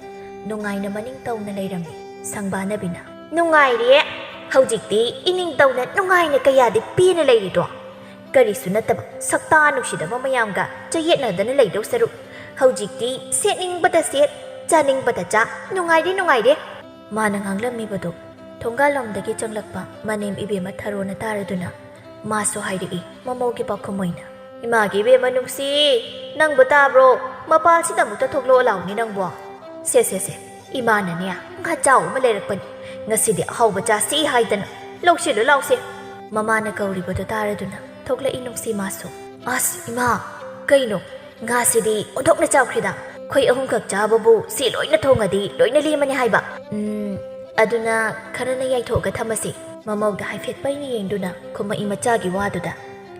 ꯅꯨꯡꯉꯥꯏꯅ ꯃꯅꯤꯡ ꯇꯧꯅ ꯂꯩꯔꯝꯃꯤ꯫ ꯁꯪꯕꯥꯅꯕꯤꯅ, "ꯅꯨꯡꯉꯥꯏꯔꯦ꯫ ꯍꯧꯖꯤꯛꯇꯤ ꯏꯅꯤꯡ ꯇꯧꯅ ꯅꯨꯡꯉꯥꯏꯅ ꯀꯌꯥꯗꯤ ꯄꯦꯅ ꯂꯩꯔꯤꯗꯣ꯫ ꯀꯔꯤꯁꯨ ꯅꯠꯇꯕ ꯁꯛꯇꯥ ꯅꯨꯡꯁꯤꯗꯕ ꯃꯌꯥꯝꯒ ꯆꯌꯦꯠꯅꯗꯅ ꯂꯩꯗꯧ ꯁꯔꯨꯛ ꯍꯧꯖꯤꯛꯇꯤ ꯁꯦꯠꯅꯤꯡꯕꯗ ꯁꯦꯠ, ꯆꯥꯅꯤꯡꯕꯗ ꯆꯥ, ꯅꯨꯡꯉꯥꯏꯔꯦ, ꯅꯨꯡꯉꯥꯏꯔꯦ꯫" ꯃꯥꯅ ꯉꯥꯡꯂꯝꯃꯤꯕꯗꯨ ꯊꯣꯡꯒꯥꯜꯂꯣꯝꯗꯒꯤ ꯆꯪꯂꯛꯄ ꯃꯅꯦꯝ ꯏꯕꯦꯝꯃ ꯊꯔꯣꯅ ꯇꯥꯔꯗꯨꯅ ꯃꯥꯁꯨ ꯍꯥꯏꯔꯛꯏ ꯃꯃꯧꯒꯤ ꯄꯥꯎꯈꯨꯝ ꯑꯣꯏꯅ, "ꯏꯃꯥꯒꯤ ꯏꯕꯦꯝꯃ ꯅꯨꯡꯁꯤ, ꯅꯪꯕꯨ ꯇꯥꯕ꯭ꯔꯣ? ꯃꯄꯥꯜꯁꯤꯗ ꯑꯃꯨꯛꯇ ꯊꯣꯛꯂꯛꯑꯣ ꯂꯥꯎꯅꯦ ꯅꯪꯕꯣ꯫ ꯁꯦ, ꯁꯦ, ꯁꯦ, ꯏꯃꯥꯅꯅꯦ ꯉꯥꯆꯥꯎ ꯑꯃ ꯂꯩꯔꯛꯄꯅꯤ, ꯉꯁꯤꯗꯤ ꯑꯍꯥꯎꯕ ꯆꯥꯁꯤ ꯍꯥꯏꯗꯅ ꯂꯧꯁꯤꯜꯂꯨ ꯂꯥꯎꯁꯦ꯫" ꯃꯃꯥꯅ ꯀꯧꯔꯤꯕꯗꯨ ꯇꯥꯔꯗꯨꯅ ꯊꯣꯛꯂꯛꯏ ꯅꯨꯡꯁꯤ ꯃꯥꯁꯨ꯫ "ꯑꯁ ꯏꯃꯥ, ꯀꯩꯅꯣ? ꯉꯥꯁꯤꯗꯤ ꯑꯣꯟꯊꯣꯛꯅ ꯆꯥꯎꯈ꯭ꯔꯦꯗ꯫ ꯑꯩꯈꯣꯏ ꯑꯍꯨꯝꯈꯛ ꯆꯥꯕꯕꯨ ꯁꯤ ꯂꯣꯏꯅ ꯊꯣꯡꯉꯗꯤ ꯂꯣꯏꯅ ꯂꯦꯝꯃꯅꯤ ꯍꯥꯏꯕ꯫" "ꯎꯝ, ꯑꯗꯨꯅ ꯈꯔꯅ ꯌꯥꯏꯊꯣꯛꯑꯒ ꯊꯝꯃꯁꯤ꯫ ꯃꯃꯧꯗ ꯍꯥꯏꯐꯦꯠ ꯄꯩꯅ ꯌꯦꯡꯗꯨꯅ ꯈꯨꯝꯃꯛꯏ ꯃꯆꯥꯒꯤ ꯋꯥꯗꯨꯗ꯫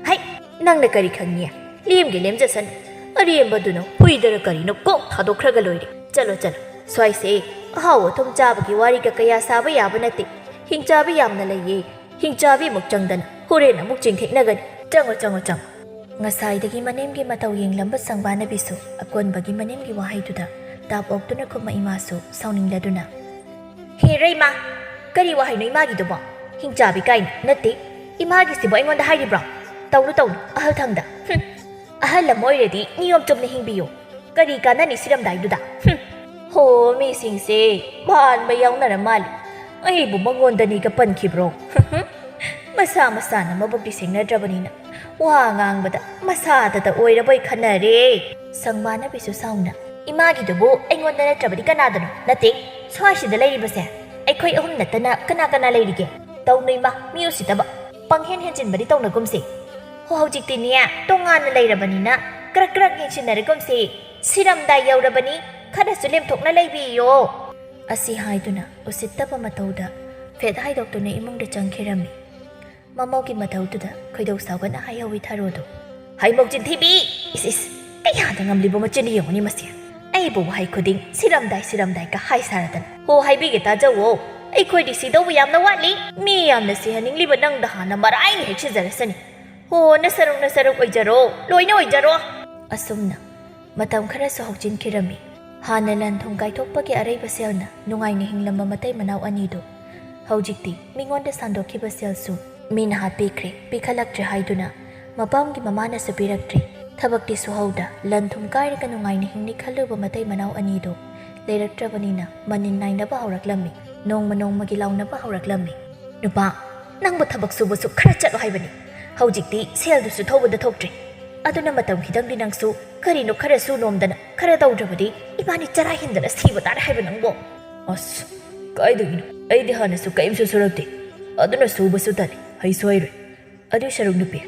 "ꯍꯩ, ꯅꯪꯅ ꯀꯔꯤ ꯈꯪꯉꯤ? ꯂꯦꯝꯒꯦ ꯂꯦꯝꯖꯁꯅꯨ꯫ ꯑꯔꯦꯝꯕꯗꯨꯅ ꯍꯨꯏꯗꯔ ꯀꯔꯤꯅꯣ ꯀꯣꯛ ꯊꯥꯗꯣꯛꯈ꯭ꯔꯒ ꯂꯣꯏꯔꯦ꯫ ꯆꯠꯂꯣ, ꯆꯠꯂꯣ꯫ ꯁ꯭ꯋꯥꯏꯁꯦ ꯑꯍꯥꯎ ꯑꯊꯨꯝ ꯆꯥꯕꯒꯤ ꯋꯥꯔꯤꯒ ꯀꯌꯥ ꯁꯥꯕ ꯌꯥꯕ ꯅꯠꯇꯦ꯫ ꯍꯤꯡꯆꯥꯕꯤ ꯌꯥꯝꯅ ꯂꯩꯌꯦ꯫ ꯍꯤꯡꯆꯥꯕꯤ ꯑꯃꯨꯛ ꯆꯪꯗꯅ ꯍꯣꯔꯦꯟ ꯑꯃꯨꯛ ꯆꯤꯡꯊꯦꯛꯅꯒꯅꯤ꯫ ꯆꯪꯉꯣ, ꯆꯪꯉꯣ, ꯆꯪꯉꯣ꯫" ꯉꯁꯥꯏꯗꯒꯤ ꯃꯅꯦꯝꯒꯤ ꯃꯇꯧ ꯌꯦꯡꯂꯝꯕ ꯁꯪꯕꯥꯅꯕꯤꯁꯨ ꯑꯀꯣꯟꯕꯒꯤ ꯃꯅꯦꯝꯒꯤ ꯋꯥꯍꯩꯗꯨꯗ ꯇꯥꯞ ꯑꯣꯛꯇꯨꯅ ꯈꯨꯝꯃꯛꯏ꯫ ꯃꯥꯁꯨ ꯁꯥꯎꯅꯤꯡꯂꯗꯨꯅ, "ꯍꯦ ꯔꯩꯃꯥ, ꯀꯔꯤ ꯋꯥꯍꯩꯅꯣ ꯏꯃꯥꯒꯤꯗꯨꯕꯣ? ꯍꯤꯡꯆꯥꯕꯤ ꯀꯥꯏꯅ ꯅꯠꯇꯦ꯫ ꯏꯃꯥꯒꯤꯁꯤꯕꯨ ꯑꯩꯉꯣꯟꯗ ꯍꯥꯏꯔꯤꯕ꯭ꯔꯣ? ꯇꯧꯅꯨ, ꯇꯧꯅꯨ, ꯑꯍꯜ ꯊꯪꯗ꯫ ꯍꯨꯝ, ꯑꯍꯜ ꯑꯃ ꯑꯣꯏꯔꯗꯤ ꯅꯤꯌꯣꯝ ꯆꯨꯝꯅ ꯍꯤꯡꯕꯤꯌꯨ꯫ ꯀꯔꯤ ꯀꯥꯟꯅꯅꯤ ꯁꯤꯔꯝꯗꯥꯏꯗꯨꯗ? ꯍꯨꯝ, ꯍꯣ, ꯃꯤꯁꯤꯡꯁꯦ ꯃꯥꯟꯕ ꯌꯥꯎꯅꯔ ꯃꯥꯜꯂꯤ꯫ ꯑꯩꯕꯨ ꯃꯉꯣꯟꯗꯅꯤꯒ ꯄꯟꯈꯤꯕ꯭ꯔꯣ? ꯃꯁꯥ ꯃꯁꯥꯅ ꯃꯕꯨꯛꯇꯤ ꯁꯦꯡꯅꯗ꯭ꯔꯕꯅꯤꯅ ꯋꯥ ꯉꯥꯡꯕꯗ ꯃꯁꯥꯗꯇ ꯑꯣꯏꯔꯕꯣꯏ ꯈꯟꯅꯔꯦ꯫" ꯁꯪꯕꯥꯅꯕꯤꯁꯨ ꯁꯥꯎꯅ, "ꯏꯃꯥꯒꯤꯗꯨꯕꯨ ꯑꯩꯉꯣꯟꯗ ꯅꯠꯇ꯭ꯔꯕꯗꯤ ꯀꯅꯥꯗꯅꯣ? ꯅꯠꯇꯦ, ꯁ꯭ꯋꯥꯏꯁꯤꯗ ꯂꯩꯔꯤꯕꯁꯦ ꯑꯩꯈꯣꯏ ꯑꯍꯨꯝ ꯅꯠꯇꯅ ꯀꯅꯥ ꯀꯅꯥ ꯂꯩꯔꯤꯒꯦ? ꯇꯧꯅꯨ ꯏꯃꯥ, ꯃꯤ ꯎꯁꯤꯠꯇꯕ꯫ ꯄꯪꯍꯦꯟ ꯍꯦꯟꯖꯤꯟꯕꯗꯤ ꯇꯧꯅꯒꯨꯝꯁꯦ꯫ ꯍꯣ, ꯍꯧꯖꯤꯛꯇꯤꯅꯦ, ꯇꯣꯉꯥꯟꯅ ꯂꯩꯔꯕꯅꯤꯅ ꯀ꯭ꯔꯛ ꯀ꯭ꯔꯛ ꯌꯦꯡꯁꯤꯟꯅꯔꯒꯨꯝꯁꯦ꯫ ꯁꯤꯔꯝꯗꯥꯏ ꯌꯧꯔꯕꯅꯤ, ꯈꯔꯁꯨ ꯂꯦꯝꯊꯣꯛꯅ ꯂꯩꯕꯤꯌꯣ꯫" ꯑꯁꯤ ꯍꯥꯏꯗꯨꯅ ꯎꯁꯤꯠꯇꯕ ꯃꯇꯧꯗ ꯐꯦꯠ ꯍꯥꯏꯗꯣꯛꯇꯨꯅ ꯏꯃꯨꯡꯗ ꯆꯪꯈꯤꯔꯝꯃꯤ꯫ ꯃꯃꯧꯒꯤ ꯃꯇꯧꯗꯨꯗ ꯈꯣꯏꯗꯧ ꯁꯥꯎꯒꯠꯅ ꯍꯥꯏꯍꯧꯏ ꯊꯔꯣꯗꯣ꯫ "ꯍꯩꯃꯧ ꯆꯤꯟꯊꯤꯕꯤ! ꯏꯁ, ꯏꯁ! ꯀꯌꯥꯗ ꯉꯝꯂꯤꯕ ꯃꯆꯤꯟ ꯌꯦꯡꯉꯨꯅꯦ ꯃꯁꯤ꯫ ꯑꯩꯕꯨ ꯋꯥꯍꯩ ꯈꯨꯗꯤꯡ ꯁꯤꯔꯝꯗꯥꯏ, ꯁꯤꯔꯝꯗꯥꯏꯒ ꯍꯥꯏ ꯁꯥꯔꯗꯅ꯫ ꯍꯣ, ꯍꯥꯏꯕꯤꯒꯦ ꯇꯥꯖꯧꯋꯣ꯫ ꯑꯩꯈꯣꯏꯗꯤ ꯁꯤꯗꯧꯕ ꯌꯥꯝꯅ ꯋꯥꯠꯂꯤ꯫ ꯃꯤ ꯌꯥꯝꯅ ꯁꯤꯍꯟꯅꯤꯡꯂꯤꯕ ꯅꯪꯗ ꯍꯥꯟꯅ ꯃꯔꯥꯏꯅ ꯍꯦꯛ ꯁꯤꯖꯔꯁꯅꯤ꯫ ꯍꯣ, ꯅꯁꯔꯨꯛ, ꯅꯁꯔꯨꯛ ꯑꯣꯏꯖꯔꯣ꯫ ꯂꯣꯏꯅ ꯑꯣꯏꯖꯔꯣ꯫" ꯑꯁꯨꯝꯅ ꯃꯇꯝ ꯈꯔꯁꯨ ꯍꯧꯖꯤꯟꯈꯤꯔꯝꯃꯤ꯫ ꯍꯥꯟꯅ ꯂꯟ ꯊꯨꯝ ꯀꯥꯏꯊꯣꯛꯄꯒꯤ ꯑꯔꯩꯕ ꯁꯦꯜꯅ ꯅꯨꯡꯉꯥꯏꯅ ꯍꯤꯡꯂꯝꯕ ꯃꯇꯩ ꯃꯅꯥꯎ ꯑꯅꯤꯗꯨ ꯍꯧꯖꯤꯛꯇꯤ ꯃꯤꯉꯣꯟꯗ ꯁꯥꯟꯗꯣꯛꯈꯤꯕ ꯁꯦꯜꯁꯨ ꯃꯤꯅ ꯍꯥꯠꯄꯤꯈ꯭ꯔꯦ, ꯄꯤꯈꯠꯂꯛꯇ꯭ꯔꯦ ꯍꯥꯏꯗꯨꯅ ꯃꯄꯥꯝꯒꯤ ꯃꯃꯥꯅꯁꯨ ꯄꯤꯔꯛꯇ꯭ꯔꯦ꯫ ꯊꯕꯛꯇꯤ ꯁꯨꯍꯧꯗ ꯂꯟ ꯊꯨꯝ ꯀꯥꯏꯔꯒ ꯅꯨꯡꯉꯥꯏꯅ ꯍꯤꯡꯅꯤ ꯈꯜꯂꯨꯕ ꯃꯇꯩ ꯃꯅꯥꯎ ꯑꯅꯤꯗꯨ ꯂꯩꯔꯛꯇ꯭ꯔꯕꯅꯤꯅ ꯃꯅꯤꯟ ꯅꯥꯏꯅꯕ ꯍꯧꯔꯛꯂꯝꯃꯤ꯫ ꯅꯣꯡꯃ ꯅꯣꯡꯃꯒꯤ ꯂꯥꯎꯅꯕ ꯍꯧꯔꯛꯂꯝꯃꯤ꯫ "ꯅꯨꯄꯥ, ꯅꯪꯕꯨ ꯊꯕꯛ ꯁꯨꯕꯁꯨ ꯈꯔ ꯆꯠꯂꯣ ꯍꯥꯏꯕꯅꯤ꯫ ꯍꯧꯖꯤꯛꯇꯤ ꯁꯦꯜꯗꯨꯁꯨ ꯊꯧꯕꯗ ꯊꯣꯛꯇ꯭ꯔꯦ꯫ ꯑꯗꯨꯅ ꯃꯇꯝ ꯈꯤꯇꯪꯗꯤ ꯅꯪꯁꯨ ꯀꯔꯤꯅꯣ ꯈꯔ ꯁꯨ ꯅꯣꯝꯗꯅ ꯈꯔ ꯇꯧꯗ꯭ꯔꯕꯗꯤ ꯏꯕꯥꯅꯤ ꯆꯔꯥ ꯍꯦꯟꯗꯅ ꯁꯤꯕ ꯇꯥꯔꯦ ꯍꯥꯏꯕ ꯅꯪꯕꯣ꯫" "ꯑꯁ, ꯀꯥꯏꯗꯒꯤꯅꯣ? ꯑꯩꯗꯤ ꯍꯥꯟꯅꯁꯨ ꯀꯔꯤꯝꯁꯨ ꯁꯨꯔꯛꯇꯦ꯫ ꯑꯗꯨꯅ ꯁꯨꯕꯁꯨ ꯇꯜꯂꯤ, ꯍꯩꯁꯨ ꯍꯩꯔꯣꯏ꯫ ꯑꯗꯨꯏ ꯁꯔꯨꯛ ꯅꯨꯄꯤ,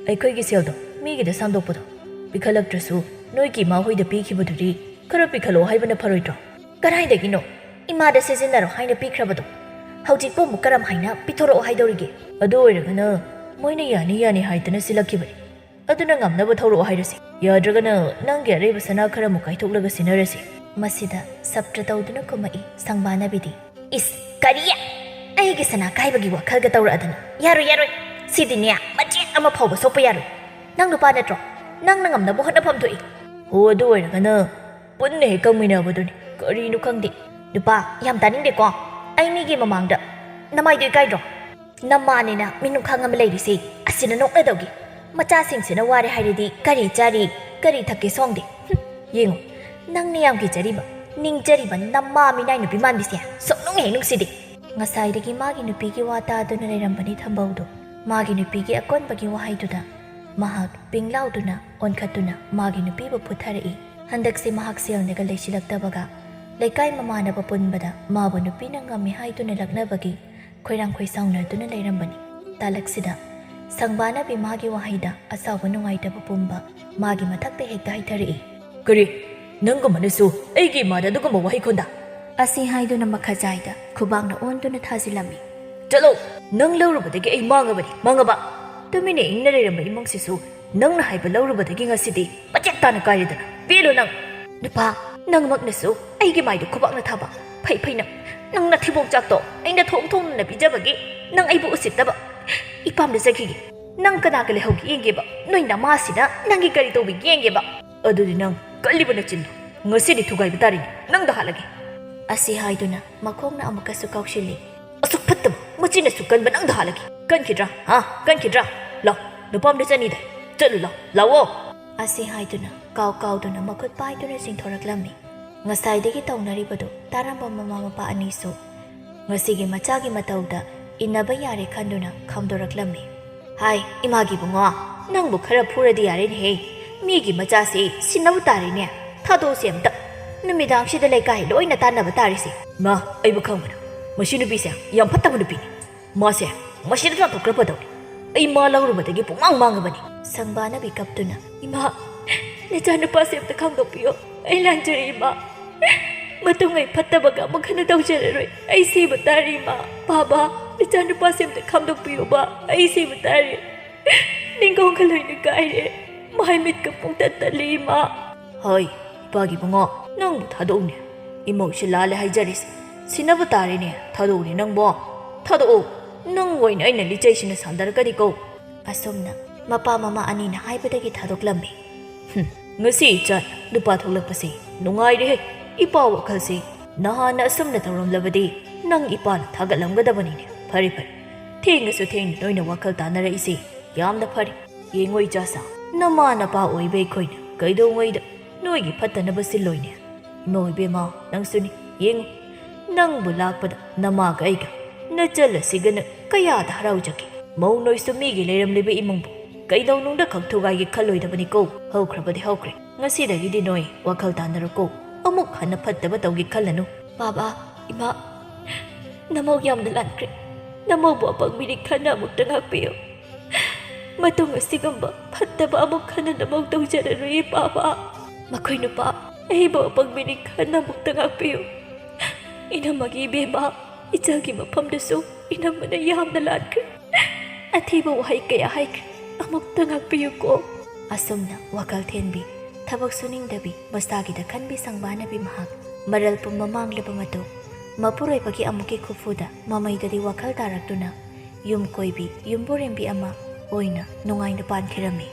ꯑꯩꯈꯣꯏꯒꯤ ꯁꯦꯜꯗꯣ ꯃꯤꯒꯤꯗ ꯁꯥꯟꯗꯣꯛꯄꯗꯣ, ꯄꯤꯈꯠꯂꯛꯇ꯭ꯔꯁꯨ ꯅꯣꯏꯒꯤ ꯏꯃꯥ ꯍꯣꯏꯗ ꯄꯤꯈꯤꯕꯗꯨꯗꯤ ꯈꯔ ꯄꯤꯈꯠꯂꯛꯑꯣ ꯍꯥꯏꯕꯅ ꯐꯔꯣꯏꯗ꯭ꯔꯣ?" "ꯀꯗꯥꯏꯗꯒꯤꯅꯣ? ꯏꯃꯥꯗ ꯁꯤꯖꯤꯟꯅꯔꯣ ꯍꯥꯏꯅ ꯄꯤꯈ꯭ꯔꯕꯗꯣ ꯍꯧꯖꯤꯛꯄꯨ ꯑꯃꯨꯛ ꯀꯔꯝ ꯍꯥꯏꯅ ꯄꯤꯊꯣꯔꯛꯑꯣ ꯍꯥꯏꯗꯧꯔꯤꯒꯦ? ꯑꯗꯨ ꯑꯣꯏꯔꯒꯅ ꯃꯣꯏꯅ ꯌꯥꯅꯤ ꯌꯥꯅꯤ ꯍꯥꯏꯗꯅ ꯁꯤꯜꯂꯛꯈꯤꯕꯅꯤ꯫ ꯑꯗꯨꯅ ꯉꯝꯅꯕ ꯊꯧꯔꯛꯑꯣ ꯍꯥꯏꯔꯁꯤ꯫ ꯌꯥꯗ꯭ꯔꯒꯅ ꯅꯪꯒꯤ ꯑꯔꯩꯕ ꯁꯅꯥ ꯈꯔꯃꯨꯛ ꯀꯥꯏꯊꯣꯛꯂꯒ ꯁꯤꯟꯅꯔꯁꯤ꯫ ꯃꯁꯤꯗ ꯁꯞꯇ꯭ꯔ ꯇꯧꯗꯨꯅ ꯈꯨꯝꯃꯛꯏ ꯁꯪꯕꯥꯅꯕꯤꯗꯤ꯫ ꯏꯁ, ꯀꯔꯤ? ꯑꯩꯒꯤ ꯁꯅꯥ ꯀꯥꯏꯕꯒꯤ ꯋꯥꯈꯜꯒ ꯇꯧꯔꯛꯑꯗꯅ? ꯌꯥꯔꯣꯏ, ꯌꯥꯔꯣꯏ꯫ ꯁꯤꯗꯤꯅꯦ, ꯃꯆꯦꯠ ꯑꯃ ꯐꯥꯎꯕ ꯁꯣꯛꯄ ꯌꯥꯔꯣꯏ꯫ ꯅꯪ ꯅꯨꯄꯥ ꯅꯠꯇ꯭ꯔꯣ? ꯅꯪꯅ ꯉꯝꯅꯕ ꯍꯣꯠꯅꯐꯝ ꯊꯣꯛꯏ꯫ ꯍꯣ, ꯑꯗꯨ ꯑꯣꯏꯔꯒꯅ ꯄꯨꯟꯅ ꯍꯦꯛ ꯀꯪꯃꯤꯟꯅꯕꯗꯨꯅꯤ꯫ ꯀꯔꯤꯅꯣ ꯈꯪꯗꯦ꯫ ꯅꯨꯄꯥ, ꯌꯥꯝ ꯇꯥꯅꯤꯡꯗꯦꯀꯣ꯫ ꯑꯩ ꯃꯤꯒꯤ ꯃꯃꯥꯡꯗ ꯅꯃꯥꯏꯗꯣ ꯏꯀꯥꯏꯗ꯭ꯔꯣ? ꯅꯃꯥꯅꯤꯅ ꯃꯤꯅꯨꯡꯈꯥꯡ ꯑꯃ ꯂꯩꯔꯤꯁꯦ ꯑꯁꯤꯅ ꯅꯣꯛꯅꯗꯧꯒꯤ꯫ ꯃꯆꯥꯁꯤꯡꯁꯤꯅ ꯋꯥꯔꯦ ꯍꯥꯏꯔꯗꯤ ꯀꯔꯤ ꯆꯥꯔꯤ, ꯀꯔꯤ ꯊꯛꯀꯦ ꯁꯣꯝꯗꯤ? ꯍꯨꯝ, ꯌꯦꯡꯉꯨ, ꯅꯪꯅ ꯌꯥꯝ ꯀꯤꯖꯔꯤꯕ, ꯅꯤꯡꯖꯔꯤꯕ ꯅꯃꯥ ꯃꯤꯅꯥꯏ ꯅꯨꯄꯤ ꯃꯥꯟꯕꯤꯁꯦ ꯁꯨꯛꯅꯨꯡ ꯍꯦꯛ ꯅꯨꯡꯁꯤꯗꯦ꯫ ꯉꯁꯥꯏꯗꯒꯤ ꯃꯥꯒꯤ ꯅꯨꯄꯤꯒꯤ ꯋꯥ ꯇꯥꯗꯨꯅ ꯂꯩꯔꯝꯕꯅꯤ ꯊꯝꯕꯧꯗꯣ꯫ ꯃꯥꯒꯤ ꯅꯨꯄꯤꯒꯤ ꯑꯀꯣꯟꯕꯒꯤ ꯋꯥꯍꯩꯗꯨꯗ ꯃꯍꯥꯛ ꯄꯤꯡ ꯂꯥꯎꯗꯨꯅ ꯑꯣꯟꯈꯠꯇꯨꯅ ꯃꯥꯒꯤ ꯅꯨꯄꯤꯕꯨ ꯐꯨꯊꯔꯛꯏ꯫ ꯍꯟꯗꯛꯁꯦ ꯃꯍꯥꯛ ꯁꯦꯜꯅꯒ ꯂꯩꯁꯤꯜꯂꯛꯇꯕꯒ ꯂꯩꯀꯥꯏ ꯃꯃꯥꯟꯅꯕ ꯄꯨꯟꯕꯗ ꯃꯥꯕꯨ ꯅꯨꯄꯤꯅ ꯉꯝꯃꯤ ꯍꯥꯏꯗꯨꯅ ꯂꯛꯅꯕꯒꯤ ꯈꯣꯏꯔꯥꯡ ꯈꯣꯏꯁꯥꯎꯅꯗꯨꯅ ꯂꯩꯔꯝꯕꯅꯤ꯫ ꯇꯥꯂꯛꯁꯤꯗ ꯁꯪꯕꯥꯅꯕꯤ ꯃꯥꯒꯤ ꯋꯥꯍꯩꯗ ꯑꯁꯥꯎꯕ ꯅꯨꯡꯉꯥꯏꯇꯕ ꯄꯨꯝꯕ ꯃꯥꯒꯤ ꯃꯊꯛꯇ ꯍꯦꯛꯇ ꯍꯩꯊꯔꯛꯏ꯫ ꯀꯔꯤ? ꯅꯪꯒꯨꯝꯕꯅꯁꯨ ꯑꯩꯒꯤ ꯏꯃꯥꯗ ꯑꯗꯨꯒꯨꯝꯕ ꯋꯥꯍꯩ ꯈꯣꯟꯗ? ꯑꯁꯤ ꯍꯥꯏꯗꯨꯅ ꯃꯈꯥꯖꯥꯏꯗ ꯈꯨꯕꯥꯛꯅ ꯑꯣꯟꯗꯨꯅ ꯊꯥꯖꯤꯜꯂꯝꯃꯤ꯫ ꯆꯠꯂꯣ! ꯅꯪ ꯂꯧꯔꯨꯕꯗꯒꯤ ꯑꯩ ꯃꯥꯡꯉꯕꯅꯤ, ꯃꯥꯡꯉꯕ! ꯇꯨꯃꯤꯟꯅ ꯏꯪꯅ ꯂꯩꯔꯝꯕ ꯏꯃꯨꯡꯁꯤꯁꯨ ꯅꯪꯅ ꯍꯥꯏꯕ ꯂꯧꯔꯨꯕꯗꯒꯤ ꯉꯁꯤꯗꯤ ꯃꯆꯦꯠ ꯇꯥꯅ ꯀꯥꯏꯔꯦꯗꯅ꯫ ꯄꯦꯜꯂꯣ ꯅꯪ! ꯅꯨꯄꯥ, ꯅꯪꯃꯛꯅꯁꯨ ꯑꯩꯒꯤ ꯃꯥꯏꯗ ꯈꯨꯕꯥꯛꯅ ꯊꯥꯕ꯫ ꯐꯩ, ꯐꯩ ꯅꯪ! ꯅꯪ ꯅꯊꯤꯕꯣꯡ ꯆꯥꯛꯇꯣ ꯑꯩꯅ ꯊꯣꯡ ꯊꯣꯡꯗꯨꯅ ꯄꯤꯖꯕꯒꯤ ꯅꯪ ꯑꯩꯕꯨ ꯎꯁꯤꯠꯇꯕ꯫ ꯏꯄꯥꯝꯗ ꯆꯠꯈꯤꯒꯦ꯫ ꯅꯪ ꯀꯅꯥꯒ ꯂꯩꯍꯧꯒꯦ ꯌꯦꯡꯒꯦꯕ꯫ ꯅꯣꯏ ꯅꯃꯥꯁꯤꯅ ꯅꯪꯒꯤ ꯀꯔꯤ ꯇꯧꯕꯤꯒꯦ ꯌꯦꯡꯒꯦꯕ꯫ ꯑꯗꯨꯗꯤ ꯅꯪ ꯀꯜꯂꯤꯕ ꯅꯆꯤꯟꯗꯣ ꯉꯁꯤꯗꯤ ꯊꯨꯒꯥꯏꯕ ꯇꯥꯔꯦꯅꯦ꯫ ꯅꯪꯗ ꯍꯥꯠꯂꯒꯦ꯫ ꯑꯁꯤ ꯍꯥꯏꯗꯨꯅ ꯃꯈꯣꯡꯅ ꯑꯃꯨꯛꯀꯁꯨ ꯀꯥꯎꯁꯤꯜꯂꯤ꯫ ꯑꯁꯨꯛ ꯐꯠꯇꯕ, ꯃꯆꯤꯟ ꯑꯁꯨꯛ ꯀꯟꯕ ꯅꯪꯗ ꯍꯥꯠꯂꯒꯦ꯫ ꯀꯟꯈꯤꯗ꯭ꯔꯥ? ꯍꯥ? ꯀꯟꯈꯤꯗ꯭ꯔꯥ? ꯂꯥꯎ, ꯅꯨꯄꯥꯝꯗ ꯆꯠꯅꯤꯗꯥꯏ꯫ ꯆꯠꯂꯨ ꯂꯥꯎ, ꯂꯥꯛꯑꯣ꯫ ꯑꯁꯤ ꯍꯥꯏꯗꯨꯅ ꯀꯥꯎ ꯀꯥꯎꯗꯨꯅ ꯃꯈꯨꯠ ꯄꯥꯏꯗꯨꯅ ꯆꯤꯡꯊꯣꯔꯛꯂꯝꯃꯤ꯫ ꯉꯁꯥꯏꯗꯒꯤ ꯇꯧꯅꯔꯤꯕꯗꯨ ꯇꯥꯔꯝꯕ ꯃꯃꯥ ꯃꯄꯥ ꯑꯅꯤꯁꯨ ꯉꯁꯤꯒꯤ ꯃꯆꯥꯒꯤ ꯃꯇꯧꯗ ꯏꯟꯅꯕ ꯌꯥꯔꯦ ꯈꯟꯗꯨꯅ ꯈꯥꯝꯗꯣꯔꯛꯂꯝꯃꯤ꯫ ꯍꯥꯏ, ꯏꯃꯥꯒꯤ ꯏꯕꯨꯡꯉꯣ, ꯅꯪꯕꯨ ꯈꯔ ꯐꯨꯔꯗꯤ ꯌꯥꯔꯦꯅꯦꯍꯦ꯫ ꯃꯤꯒꯤ ꯃꯆꯥꯁꯤ ꯁꯤꯟꯅꯕ ꯇꯥꯔꯦꯅꯦ꯫ ꯊꯥꯗꯣꯛꯑꯁꯤ ꯑꯝꯇ꯫ ꯅꯨꯃꯤꯗꯥꯡꯁꯤꯗ ꯂꯩꯀꯥꯏ ꯂꯣꯏꯅ ꯇꯥꯟꯅꯕ ꯇꯥꯔꯤꯁꯦ꯫ ꯃꯥ, ꯑꯩꯕꯨ ꯈꯪꯕꯅ꯫ ꯃꯁꯤ ꯅꯨꯄꯤꯁꯦ ꯌꯥꯝ ꯐꯠꯇꯕ ꯅꯨꯄꯤꯅꯤ꯫ ꯃꯥꯁꯦ ꯃꯁꯤꯗ ꯇꯥꯟꯊꯣꯛꯈ꯭ꯔ ꯐꯗꯧꯅꯤ꯫ ꯑꯩ ꯃꯥ ꯂꯧꯔꯨꯕꯗꯒꯤ ꯄꯨꯡꯃꯥꯡ ꯃꯥꯡꯉꯕꯅꯤ꯫ ꯁꯪꯕꯥꯅꯕꯤ ꯀꯞꯇꯨꯅ, ꯏꯃꯥ, ꯅꯆꯥꯅꯨꯄꯥꯁꯦ ꯑꯝꯇ ꯈꯪꯗꯣꯛꯄꯤꯌꯣ꯫ ꯑꯩ ꯂꯥꯟꯖꯔꯦ, ꯏꯃꯥ꯫ ꯃꯇꯨꯡ ꯑꯩ ꯐꯠꯇꯕꯒ ꯑꯃꯨꯛ ꯍꯟꯅ ꯇꯧꯖꯔꯔꯣꯏ꯫ ꯑꯩ ꯁꯤꯕ ꯇꯥꯔꯦ, ꯏꯃꯥ꯫ ꯕꯥꯕꯥ, ꯏꯆꯥꯅꯨꯄꯥꯁꯦ ꯑꯝꯇ ꯈꯥꯝꯗꯣꯛꯄꯤꯌꯨꯕ꯫ ꯑꯩ ꯁꯤꯕ ꯇꯥꯔꯦ꯫ ꯅꯤꯡꯈꯣꯡꯒ ꯂꯣꯏꯅ ꯀꯥꯏꯔꯦ꯫ ꯃꯥꯏ ꯃꯤꯠꯀ ꯄꯨꯡꯇꯠ ꯇꯠꯂꯦ, ꯏꯃꯥ꯫ ꯍꯣꯏ, ꯏꯄꯥꯒꯤ ꯏꯕꯨꯡꯉꯣ, ꯅꯪꯕꯨ ꯊꯥꯗꯣꯛꯎꯅꯦ꯫ ꯏꯃꯧꯁꯤ ꯂꯥꯜꯂꯦ ꯍꯥꯏꯖꯔꯤꯁꯦ꯫ ꯁꯤꯅꯕ ꯇꯥꯔꯦꯅꯦ꯫ ꯊꯥꯗꯣꯛꯎꯅꯦ ꯅꯪꯕꯣ꯫ ꯊꯥꯗꯣꯛꯎ꯫ ꯅꯪ ꯑꯣꯏꯅ ꯑꯩꯅ ꯂꯤꯆꯩꯁꯤꯅ ꯁꯥꯟꯗꯔꯛꯀꯅꯤꯀꯣ꯫ ꯑꯁꯨꯝꯅ ꯃꯄꯥ ꯃꯃꯥ ꯑꯅꯤꯅ ꯍꯥꯏꯕꯗꯒꯤ ꯊꯥꯗꯣꯛꯂꯝꯃꯤ꯫ ꯍꯨꯝ, ꯉꯁꯤ ꯏꯆꯥ ꯅꯨꯄꯥ ꯊꯣꯛꯂꯛꯄꯁꯦ ꯅꯨꯡꯉꯥꯏꯔꯦꯍꯦ꯫ ꯏꯄꯥ ꯋꯥꯈꯜꯁꯦ ꯅꯍꯥꯟꯅ ꯑꯁꯨꯝꯅ ꯇꯧꯔꯝꯂꯕꯗꯤ ꯅꯪ ꯏꯄꯥꯅ ꯊꯥꯒꯠꯂꯝꯒꯗꯕꯅꯤꯅꯦ꯫ ꯐꯔꯦ, ꯐꯔꯦ꯫ ꯊꯦꯡꯉꯁꯨ ꯊꯦꯡꯅ ꯅꯣꯏꯅ ꯋꯥꯈꯜ ꯇꯥꯅꯔꯛꯏꯁꯦ ꯌꯥꯝꯅ ꯐꯔꯦ꯫ ꯌꯦꯡꯉꯣ ꯏꯆꯥꯁꯥ, ꯅꯃꯥ ꯅꯄꯥ ꯑꯣꯏꯕ ꯑꯩꯈꯣꯏꯅ ꯀꯩꯗꯧꯉꯩꯗ ꯅꯣꯏꯒꯤ ꯐꯠꯇꯅꯕ ꯁꯤꯜꯂꯣꯏꯅꯦ? ꯏꯃꯧ ꯏꯕꯦꯝꯃ, ꯅꯪꯁꯨꯅꯤ꯫ ꯌꯦꯡꯉꯨ, ꯅꯪꯕꯨ ꯂꯥꯛꯄꯗ ꯅꯃꯥꯒ ꯑꯩꯒ ꯅꯆꯜ ꯑꯁꯤꯒꯅ ꯀꯌꯥꯗ ꯍꯔꯥꯎꯖꯒꯦ꯫ ꯃꯧ ꯅꯣꯏꯁꯨ ꯃꯤꯒꯤ ꯂꯩꯔꯝꯂꯤꯕ ꯏꯃꯨꯡꯕꯨ ꯀꯩꯗꯧꯅꯨꯡꯗ ꯈꯛ ꯊꯨꯒꯥꯏꯒꯦ ꯈꯜꯂꯣꯏꯗꯕꯅꯤꯀꯣ꯫ ꯍꯧꯈ꯭ꯔꯕꯗꯤ ꯍꯧꯈ꯭ꯔꯦ꯫ ꯉꯁꯤꯗꯒꯤꯗꯤ ꯅꯣꯏ ꯋꯥꯈꯜ ꯇꯥꯅꯔꯣꯀꯣ꯫ ꯑꯃꯨꯛ ꯍꯟꯅ ꯐꯠꯇꯕ ꯇꯧꯒꯦ ꯈꯜꯂꯅꯨ꯫ ꯕꯥꯕꯥ, ꯏꯃꯥ, ꯅꯃꯧ ꯌꯥꯝꯅ ꯂꯥꯟꯈ꯭ꯔꯦ꯫ ꯅꯃꯧꯕꯨ ꯑꯄꯪꯕꯤꯅꯤ ꯈꯟꯅ ꯑꯃꯨꯛꯇ ꯉꯥꯛꯄꯤꯌꯨ꯫ ꯃꯇꯨꯡ ꯑꯁꯤꯒꯨꯝꯕ ꯐꯠꯇꯕ ꯑꯃꯨꯛ ꯍꯟꯅ ꯅꯃꯧ ꯇꯧꯖꯔꯔꯣꯏꯌꯦ, ꯕꯥꯕꯥ꯫ ꯃꯈꯣꯏ ꯅꯨꯄꯥ ꯑꯩꯕꯨ ꯑꯄꯪꯕꯤꯅꯤ ꯈꯟꯅ ꯑꯃꯨꯛꯇ ꯉꯥꯛꯄꯤꯌꯨ꯫ ꯏꯅꯝꯃꯒꯤ ꯏꯕꯦꯝꯃ, ꯏꯆꯜꯒꯤ ꯃꯐꯝꯗꯁꯨ ꯏꯅꯝꯃꯅ ꯌꯥꯝꯅ ꯂꯥꯟꯈ꯭ꯔꯦ꯫ ꯑꯊꯤꯕ ꯋꯥꯍꯩ ꯀꯌꯥ ꯍꯥꯏꯈ꯭ꯔꯦ꯫ ꯑꯃꯨꯛꯇ ꯉꯥꯛꯄꯤꯌꯨꯀꯣ꯫ ꯑꯁꯨꯝꯅ ꯋꯥꯈꯜ ꯊꯦꯟꯕꯤ, ꯊꯕꯛ ꯁꯨꯅꯤꯡꯗꯕꯤ, ꯃꯁꯥꯒꯤꯗ ꯈꯟꯕꯤ ꯁꯪꯕꯥꯅꯕꯤ ꯃꯍꯥꯛ ꯃꯔꯜ ꯄꯨꯝꯕ ꯃꯥꯡꯂꯕ ꯃꯇꯨꯡ, ꯃꯄꯨꯔꯣꯏꯕꯒꯤ ꯑꯃꯨꯛꯀꯤ ꯈꯨꯐꯨꯗ ꯃꯃꯩꯗꯗꯤ ꯋꯥꯈꯜ ꯇꯥꯔꯛꯇꯨꯅ ꯌꯨꯝ ꯀꯣꯏꯕꯤ, ꯌꯨꯝꯕꯨꯔꯦꯝꯕꯤ ꯑꯃ ꯑꯣꯏꯅ ꯅꯨꯡꯉꯥꯏꯅ ꯄꯥꯟꯈꯤꯔꯝꯃꯤ꯫